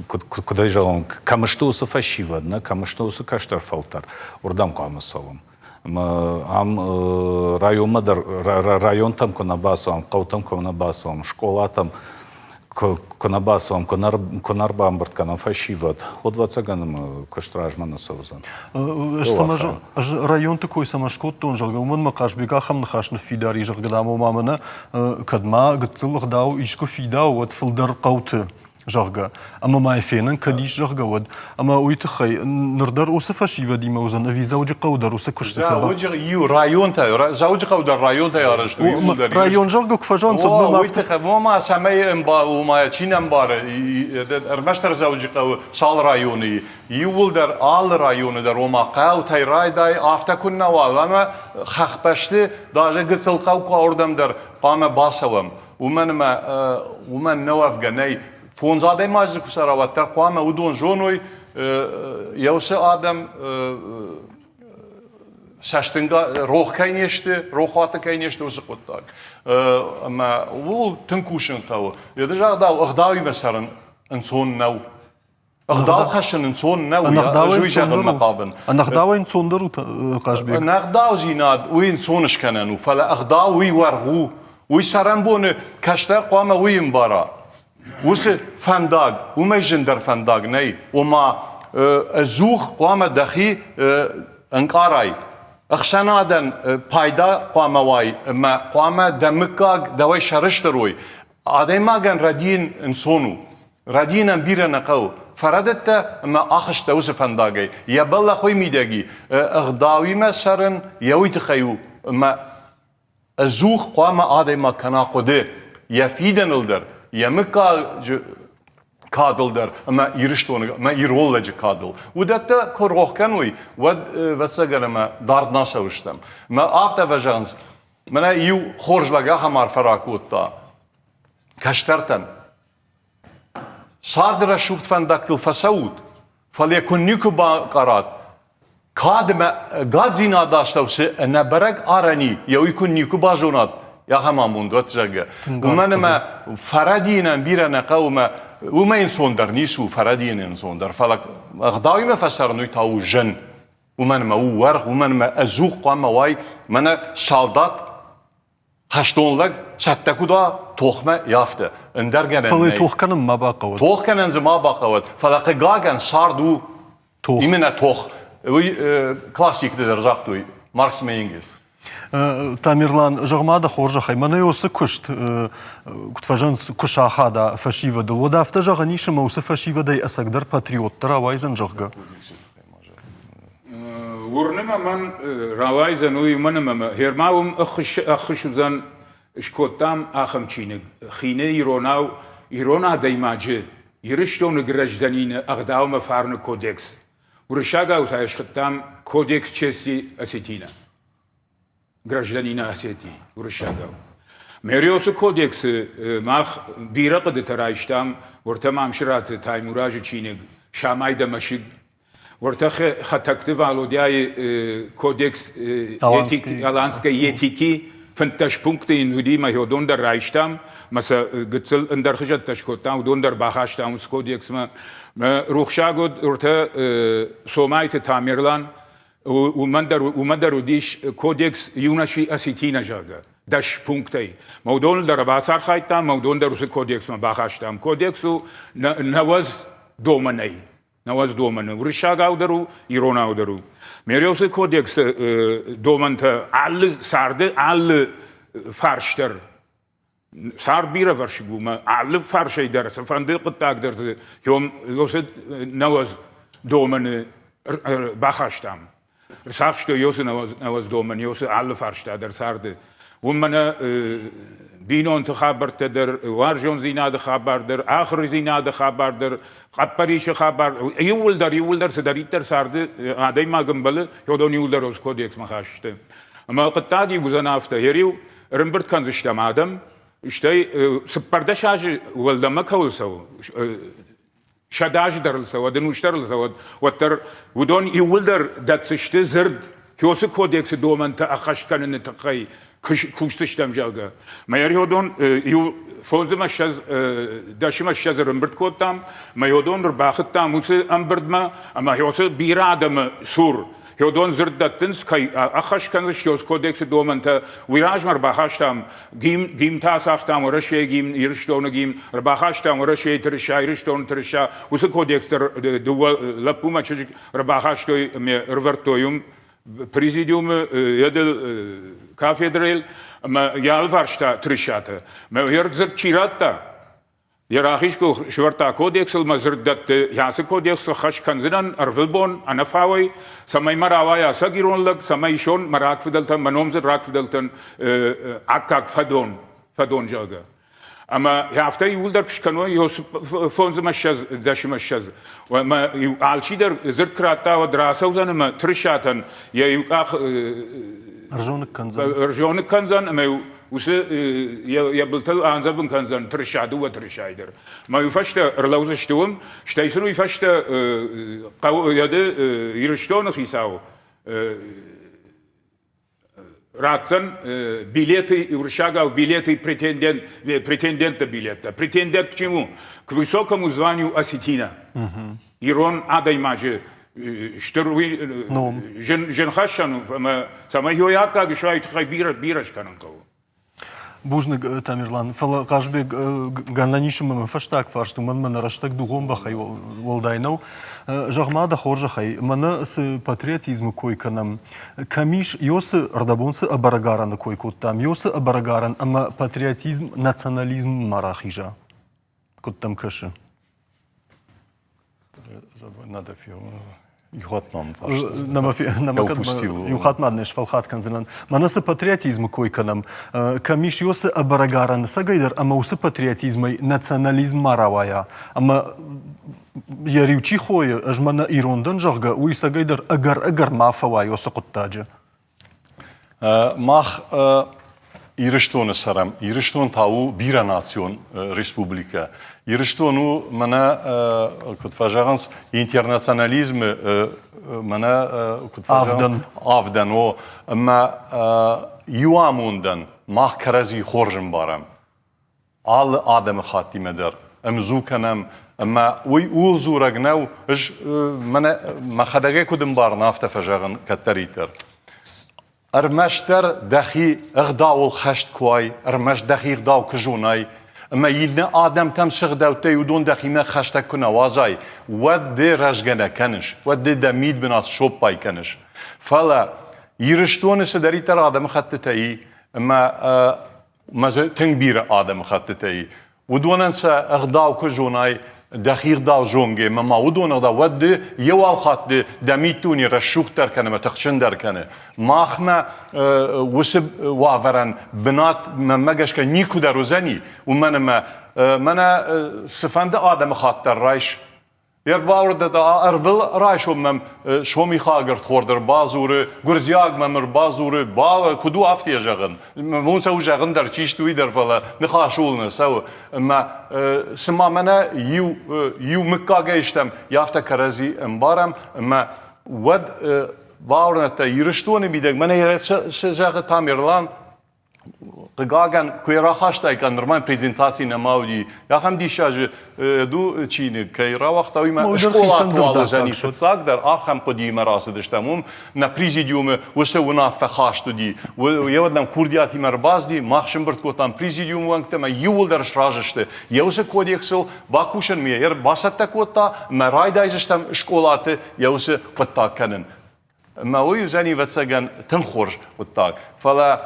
куыд ӕй зӕгъон, кӕм сты уыцы фӕсивӕд, нӕ, кӕм сты уыцы кӕстӕр фӕлтӕр, уырдӕм хъуамӕ цӕуӕм. Ӕмӕ ам районмӕ дӕр, районтӕм куы нӕ бацӕуӕм, хъӕутӕм куы нӕ бацӕуӕм, скъолатӕм куы нӕ бацӕуӕм, куы нӕ ӕрбамбырд кӕнӕм фӕсивӕд, уӕд, ӕвӕццӕгӕн, куыст размӕ нӕ цӕудзӕн. Ӕз районты кой цӕмӕ скодтон, зӕгъгӕ, уымӕн мӕ Хъазбег ахӕм ныхас ныффидар и, зӕгъгӕ, дам, ома мӕнӕ кӕд ма гыццыл ӕгъдау искуы фидауы, уӕд фылдӕр хъӕуты, зӕгъгӕ. Ӕмӕ ма йӕ фенын кӕд ис, зӕгъгӕ, уӕд. Ӕмӕ уый тыххӕй ныр дӕр уыцы фӕсивӕдимӕ уыдзӕн ӕви Дзӕуджыхъӕуы дӕр уыцы куыстытӕ? Дзӕуджы иу районтӕ, Дзӕуджыхъӕу дӕр районтӕй арӕзт у, иууылдӕр. Район, зӕгъгӕ, куы фӕзӕгъынц, уӕд мӕм Уый тыххӕй, ома, цӕмӕй ома, чи нӕ ӕмбары, ӕрмӕстдӕр Дзӕуджыхъӕуы цал районы и, иууылдӕр алы районы дӕр, ома хъӕутӕй райдай, афтӕ куыннӕ уа, ӕмӕ хӕхбӕсты даже гыццыл хъӕу куы уырдӕм дӕр хъуамӕ бацӕуӕм. Уымӕн ӕмӕ уымӕн нӕ уӕвгӕ нӕй. Фондз адӕймаджы дзы куы цӕра, уӕддӕр хъуамӕ уыдон зоной, йӕ уыцы адӕм цӕстынга рох кӕй не сты, рохуаты кӕй не сты, уыцы хъуыддаг. Ӕмӕ ууыл тынг кусын хъӕуы. Йӕ загъдау, ӕгъдауимӕ цӕрын ӕнцон нӕу. Ӕгъдау хӕссын ӕнцон нӕу, ӕз уый зӕгъынмӕ хъавын. Ӕнӕгъдауӕй ӕнцондӕр у, Хъазбег? Ӕнӕгъдаудзинад уый ӕнцон скӕнӕн у, фӕлӕ ӕгъдау уый уаргъ у. Уый цӕрӕнбоны кӕстӕр хъуамӕ уый ӕмбара. Уыцы фӕндаг, уымӕй зындӕр фӕндаг нӕй. Ома, ӕдзух хъуамӕ дӕхи ӕнкъарай. Ӕхсӕнадӕн пайда хъуамӕ уай ӕмӕ хъуамӕ дӕ мыггаг дӕуӕй сӕрыстыр уой. Адӕймагӕн рӕдийын ӕнцон у. Рӕдийынӕн бирӕ нӕ хъӕуы. Фӕрӕдыдтӕ ӕмӕ ахызтӕ уыцы фӕндагӕй. Йӕ бӕллӕх уый мидӕг и, ӕгъдауимӕ цӕрын йӕ уый тыххӕй у, ӕмӕ ӕдзух хъуамӕ адӕймаг кӕна хъуыды йӕ фидӕныл дӕр, йӕ мыггаджы кадыл дӕр ӕмӕ Ирыстоны ӕмӕ ирон лӕджы кадыл. Уыдӕттӕ куы рох кӕной, уӕд, ӕвӕццӕгӕн, ӕмӕ дард нӕ цӕуыстӕм. Ӕмӕ афтӕ фӕзӕгъынц, мӕнӕ иу хорз лӕг ахӕм арфӕ ракодта кӕстӕртӕн. Царды рӕсугъд фӕндӕгтыл фӕцӕут, фӕлӕ куы никуы банкъарат, кад ӕмӕ ӕгаддзинады астӕу цы ӕнӕбӕрӕг арӕн и, йӕ уый куы никуы базонат, ахӕм амонд уӕд, зӕгъгӕ. Уымӕн ӕмӕ фӕрӕдийынӕн бирӕ нӕ хъӕуы ӕмӕ уымӕй ӕнцондӕр ницы у, фӕрӕдийын ӕнцондӕр, фӕлӕ ӕгъдауимӕ фӕцӕрын уый та у зын. Уымӕн ӕмӕ у уӕргъ, уымӕн ӕмӕ ӕдзух хъуамӕ уай, мӕнӕ салдат хӕстон лӕг цӕттӕ куыд уа тохмӕ, афтӕ. Ӕндӕр гӕнӕн Фӕлӕ тох кӕнын ма бахъӕуӕд. Тох кӕнӕн дзы ма бахъӕуӕд, фӕлӕ хъыгагӕн цард у тох. Именно тох. Уый классикты дӕр загътой Маркс ӕмӕ Энгельс. Тамерлан, зӕгъ-ма дӕ хорзӕхӕй, мӕнӕ уыцы куыст, куыд фӕзӕгъынц, куы сахада фӕсивӕдыл, уӕд афтӕ зӕгъӕн ис, ӕмӕ уыцы фӕсивӕдӕй ӕцӕгдӕр патриоттӕ рауайдзӕн, зӕгъгӕ? Уырны мӕ, мӕн рауайдзӕн уый, уымӕн ӕмӕ мӕ гъер-ма уым ӕххуыс уыдзӕн, скодтам ахӕм чиныг, хины иронау ирон адӕймаджы Ирыстоны гражданины ӕгъдаумӕ фарны кодекс. Уырыссагау та йӕ схуыдтам Кодекс чести осетина. Гражданина Осетии, уырыссагау. Мериосы кодексы мах бирӕ хъуыдытӕ райстам, уӕртӕ Мамсыраты Таймуразы чиныг «Самай дӕ мӕсыг», уӕртӕ Хӕтӕгты Валодяйы кодекс Аланской этики 15 пункты йын уыди, мӕ уыдон дӕр райстам, мӕ сӕ гыццыл ӕндӕр хызӕттӕ скодтам, уыдон дӕр бахастам уыцы кодексмӕ. Рухсаг уыд уӕртӕ Цомайты Тамерлан, уымӕн дӕр, уымӕн дӕр уыдис кодекс юноши осетина, зӕгъгӕ, 10 пунктӕй. Мӕ уыдоныл дӕр бацархайдтам, мӕ уыдон дӕр уыцы кодексмӕ бахастам. Кодекс у 90 домӕнӕй. Науӕдз домӕны уырыссагау дӕр у, иронау дӕр у. Мериосы кодексы домӕнтӕ алы царды алы фарс дӕр цард бирӕвӕрсыг у мӕ алы фарсӕй дӕр цыфӕнды хъуыддаг дӕр дзы уыцы науӕдз домӕны бахастам. Рцахстой уыцы науӕдз домӕн, уыцы алы фарста дӕр царды. Уым мӕнӕ бинонты хабӕрттӕ дӕр, уарзондзинады хабар дӕр, ахуырдзинады хабар дӕр, хъӕппӕрисы хабар, иууылдӕр, иууылдӕр цыдӕриддӕр царды адӕймаг ӕмбӕлы, уыдон иууылдӕр уыцы кодексмӕ хаст сты. Ӕмӕ хъуыддаг иу уыдзӕн афтӕ, йӕ ӕрӕмбырд кӕндзыстӕм адӕм, стӕй 14 азы уӕлдӕмӕ кӕуыл цӕуы, 100 азы дӕр ыл цӕуӕд, ӕнус дӕр ыл цӕуӕд, уӕддӕр уыдон иууылдӕр дӕтдзысты дзырд Кёсы кодексы домӕнтӕ ӕххӕст кӕныны тыххӕй кусдзыстӕм, зӕгъгӕ. Мӕ иу фондзымӕ ссӕдз, дӕсымӕ ссӕдз ӕрӕмбырд кодтам, мӕ уыдон ӕрбахуыдтам уыцы ӕмбырдмӕ ӕмӕ уыцы бирӕ адӕмы цур уыдон дзырд дӕттынц, кӕй ӕххӕст кӕндзысты Кёсы кодексы домӕнтӕ. Уый размӕ ӕрбахастам гимн, гимнтӕ ацагътам Уӕрӕсейы гимн, Ирыстоны гимн, ӕрбахастам Уӕрӕсейы тырыса, Ирыстоны тырыса. Уыцы кодекс дӕр дыууӕ лӕппумӕ чызг ӕрбахастой ӕмӕ ӕрывӕрдтой уым президиумы йӕдыл кафедрӕйыл ӕмӕ йӕ алыварс та тырысатӕ. Мӕ йӕ дзырд чи радта, йӕ рахиз къух сӕвӕрдта кодексыл мӕ дзырд дӕтты, ацы кодексы хӕс кӕндзынӕн ӕрвылбон ӕнӕфауӕй, цӕмӕй мӕ рауайа ӕцӕг ирон лӕг, цӕмӕй исон мӕ рагфыдӕлтӕн, мӕ номдзыд рагфыдӕлтӕн аккаг фӕдон, фӕдон, зӕгъгӕ. Ӕмӕ афтӕ иууылдӕр куы скӕной, фондзмӕ ссӕдз, дӕсмӕ ссӕдз, ӕмӕ алчидӕр дзырд куы радта, уӕд рацӕудзӕн ӕмӕ тырысатӕн йӕ иу къах ӕрзоныг кӕндзӕн. Ӕрзоныг кӕндзӕн ӕмӕ уыцы йӕ былтыл андзӕвын кӕндзӕн тырыса, дыууӕ тырысайы дӕр. Ӕмӕ уый фӕстӕ ӕрлӕудзысты уым, стӕй сын уый фӕстӕ хъӕуы Ирыстоны хицау ратдзӕн билеты, уырыссагау билеты претендент, претендентты билеттӕ. Претендент к чему? К высокому званию осетина. Ирон адӕймаджы стыр уый зынхӕссӕн у, ӕмӕ цӕмӕй йой аккаг суа, уый тыххӕй бирӕ, бирӕ скӕнын хъӕуы. Бузныг, Тамерлан. Фӕлӕ Хъазбег, гӕнӕн ис ӕмӕ мӕ фӕстаг фарст, уымӕн мӕ нӕ рӕстӕг дугъон бӕхӕй уӕлдай нӕу. Зӕгъ-ма дӕ хорзӕхӕй, мӕнӕ цы патриотизмы кой кӕнӕм, кӕм ис, ёсы ӕрдӕбон цы ӕбӕрӕгарӕны кой кодтам, ёсы ӕбӕрӕгарӕн ӕмӕ патриотизм национализммӕ рахиза? Куыд дӕм кӕсы? Надо Иу хатт ма не сфӕлхат кӕндзынӕн. Мӕнӕ цы патриотизмы кой кӕнӕм, кӕм ис уыцы ӕбӕрӕгарӕн цӕгӕйдӕр ӕмӕ уыцы патриотизмӕй национализм ма рауайа, ӕмӕ йӕ риу чи хойы, ӕз мӕнӕ ирон дӕн, зӕгъгӕ, уый цӕгӕйдӕр ӕгӕр-ӕгӕр ма фӕуа уыцы хъуыддаджы. Мах Ирыстоны цӕрӕм. Ирыстон та у бирӕнацион республикӕ. Ирыстон у, мӕнӕ куыд фӕзӕгъынц, интернационализмы мӕнӕ куыд фӕзӕгъынц, авдӕн, о, ӕмӕ иу амондӕн мах кӕрӕдзи хорз ӕмбарӕм. Алы адӕмыхаттимӕ дӕр ӕмдзу кӕнӕм, ӕмӕ уый ууыл дзурӕг нӕу, ӕз мӕнӕ мӕхӕдӕгӕй куыд ӕмбарын, афтӕ фӕзӕгъын кӕддӕриддӕр. Ӕрмӕстдӕр дӕхи ӕгъдауыл хӕст куы уай, ӕрмӕст дӕхи ӕгъдау куы зонай, ӕмӕ иннӕ адӕмтӕм цы гъдӕуттӕй уыдон дӕхимӕ хӕстӕг куы нӕ уадзай, уӕд ды рӕзгӕ нӕ кӕныс, уӕд ды дӕ мидбынат соппай кӕныс. Фӕлӕ Ирыстоны цыдӕриддӕр адӕмыхӕттытӕ и, ӕмӕ мӕ дзы тынг бирӕ адӕмыхӕттытӕ и. Уыдонӕн сӕ ӕгъдау куы зонай, дӕхи ӕгъдау зонгӕ ӕмӕ ма уыдон ӕгъдау, уӕд ды еуал хатт ды дӕ миддуне рӕсугъддӕр кӕны ӕмӕ тыхджындӕр кӕны. Махмӕ уыцы уавӕрӕн бынат мӕнмӕ гӕсгӕ никуыдӕр уыдзӕни, уымӕн ӕмӕ мӕнӕ цыфӕнды адӕмыхатт дӕр райс, Ӕрбауырдӕд ӕрвыл райсом мӕм сомихаг ӕрдхорд ӕрбадзуры, гуырдзиаг мӕм ӕрбадзуры, куыд у афтӕ зӕгъын? Мон цӕуы зӕгъын дӕр, чи сты уый дӕр, фӕлӕ ныхас ууыл нӕ цӕуы. Ӕмӕ цыма мӕнӕ иу, иу мыггагӕй стӕм, афтӕ кӕрӕдзи ӕмбарӕм, ӕмӕ уӕд бауырнӕдта Ирыстоны мидӕг, мӕнӕ цы зӕгъы Тамерлан, Хъыгагӕн, куы йӕ рахастаиккам, нырма презентаци нӕма уыди. Ахӕм диссаджы ду чиныг кӕй рауагъта, уый ма скъолаты уал фыццагдӕр ахӕм хъуыдыимӕ рацыдыстӕм. Уым нӕ президиумы уыцы уынаффӕ хаст уыди. Йӕ нӕм курдиатимӕ ӕрбацыди, мах сӕмбырд кодтам президиумы уӕнгтӕ ӕмӕ иууылдӕр сразы сты. Йӕ уыцы кодексыл бакусын ме бацӕттӕ кодта ӕмӕ райдайдзыстӕм скъолаты йӕ уыцы хъуыддаг кӕнын. Ӕмӕ уый уыдзӕни, ӕвӕццӕгӕн, тынг хорз хъуыддаг. Фӕлӕ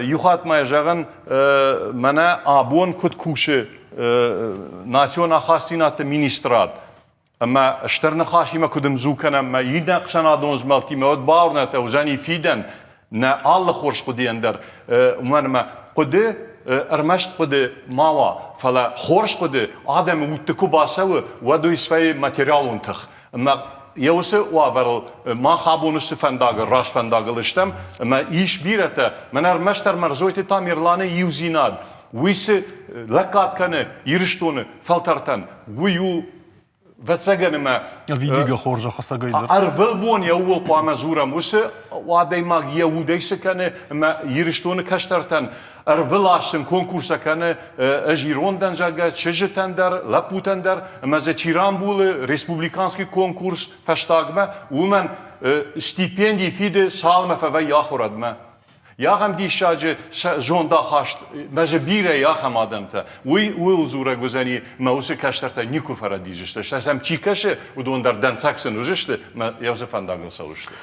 иу хатт ма зӕгъын, мӕнӕ абон куыд кусы национ ахастдзинӕдты министрад, ӕмӕ стыр ныхасимӕ куыд ӕмдзу кӕнӕм, ӕмӕ иннӕ ӕхсӕнадон змӕлдтимӕ, уӕд бауырнӕд, уыдзӕни фидӕн нӕ алы хорз хъуыдыйӕн дӕр, уымӕн ӕмӕ хъуыды ӕрмӕст хъуыды ма уа, фӕлӕ хорз хъуыды адӕмы удты куы бацӕуы, уӕд уый свӕййы материалон тых. Ӕмӕ йӕ уыцы уавӕрыл мах абон уыцы фӕндагыл, раст фӕндагыл стӕм, ӕмӕ ис бирӕтӕ, мӕнӕ ӕрмӕстдӕр Мӕрзойты Тамерланы иудзинад, уый цы лӕггад кӕны Ирыстоны фӕлтӕртӕн, уый у ӕвӕццӕгӕн ӕмӕ Ӕвидигӕ хорзӕх ӕцӕгӕй дӕр. Ӕрвылбон йӕ ууыл хъуамӕ дзурӕм, уыцы адӕймаг йӕ удӕй цы кӕны ӕмӕ Ирыстоны кӕстӕртӕн ӕрвылаз сын конкурстӕ кӕны ӕз ирон дӕн, зӕгъгӕ, чызджытӕн дӕр, лӕппутӕн дӕр, ӕмӕ дзы чи рамбулы республиканский конкурс фӕстагмӕ, уымӕн стипенди фиды цалынмӕ фӕвӕййы ахуырадмӕ. Ахӕм диссаджы зондахаст мӕ дзы бирӕ и ахӕм адӕмтӕ. Уый ууыл дзурӕг уыдзӕни, мӕ уыцы кӕстӕртӕ никуы фӕрӕдидзысты. Стӕй сӕм чи кӕсы, уыдон дӕр дӕнцӕг сын уыдзысты, мӕ йӕ уыцы фӕндагыл цӕудзысты.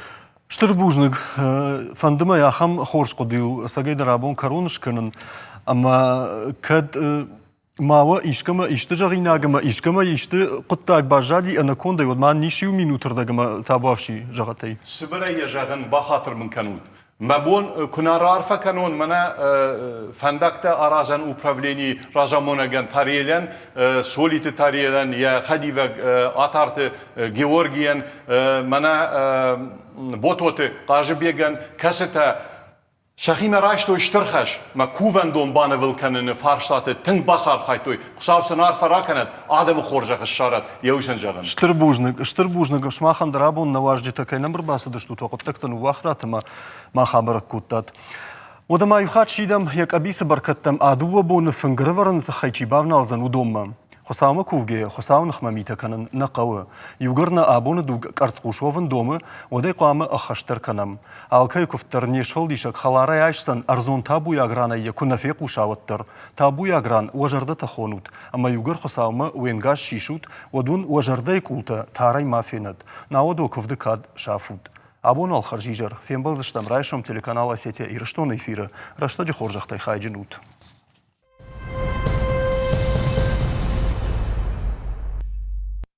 Стыр бузныг. Фӕнды мӕ ахӕм хорз хъуыдыйыл ӕцӕгӕйдӕр абон кӕрон скӕнын. Ӕмӕ кӕд ма уӕ искӕмӕ исты зӕгъинаг ӕмӕ искӕмӕ исты хъуыддаг баззади ӕнӕкондӕй, уӕд ма ис иу минутырдӕг ӕмӕ табуафси зӕгъӕтӕй. Цыбырӕй йӕ зӕгъын, бахатыр мын кӕнут. Мӕ бон куы нӕ раарфӕ кӕнон мӕнӕ фӕндӕгтӕ аразӕн управленийы разамонӕгӕн Тарелӕн, Солиты Тарелӕн, йӕ хӕдивӕг Атарты Георгийӕн, мӕнӕ Бототы Хъазыбегӕн, кӕцытӕ сӕхимӕ райстой стыр хӕс мӕ кувӕндон банывыл кӕныны фарстаты тынг бацархайдтой. Хуыцау сын арфӕ ракӕнӕд, адӕмы хорзӕх ссарӕд, йӕ усӕн зӕгъын. Стыр бузныг, стыр бузныг сымахӕн дӕр абон нӕ уазджытӕ кӕй нӕм ӕрбацыдыстут, уӕ хъуыддӕгтӕ ныууагътат ӕмӕ мах абӕрӕг кодтат. Уӕдӕ ма иу хатт сидӕм йӕ къӕбицы бӕркӕдтӕм а дыууӕ боны фынг ӕрӕвӕрыны тыххӕй чи бавналдзӕн, уыдонмӕ. Хуыцаумӕ кувгӕйӕ Хуыцауы ныхмӕ митӕ кӕнын нӕ хъӕуы. Иугӕр нӕ абоны дуг къӕрцхъус уӕвын домы, уӕд ӕй хъуамӕ ӕххӕстдӕр кӕнӕм. Алкӕйы куывд дӕр не сфӕлдисӕг хӕларӕй айсдзӕн, ӕрдзон табуйаг ранӕй йӕ куы нӕ фехъуса, уӕддӕр. Табуйаг ран уӕ зӕрдӕтӕ хонут, ӕмӕ иугӕр Хуыцаумӕ уе нгас сисут, уӕд уын уӕ зӕрдӕйы къултӕ тарӕй ма фенӕд, науӕд уӕ куывды кад сафут. Абон уал хӕрзизӕр. Фембӕлдзыстӕм райсом телеканал Осетия Ирыстоны эфиры. Рӕстӕджы хорзӕхтӕй хайджын ут!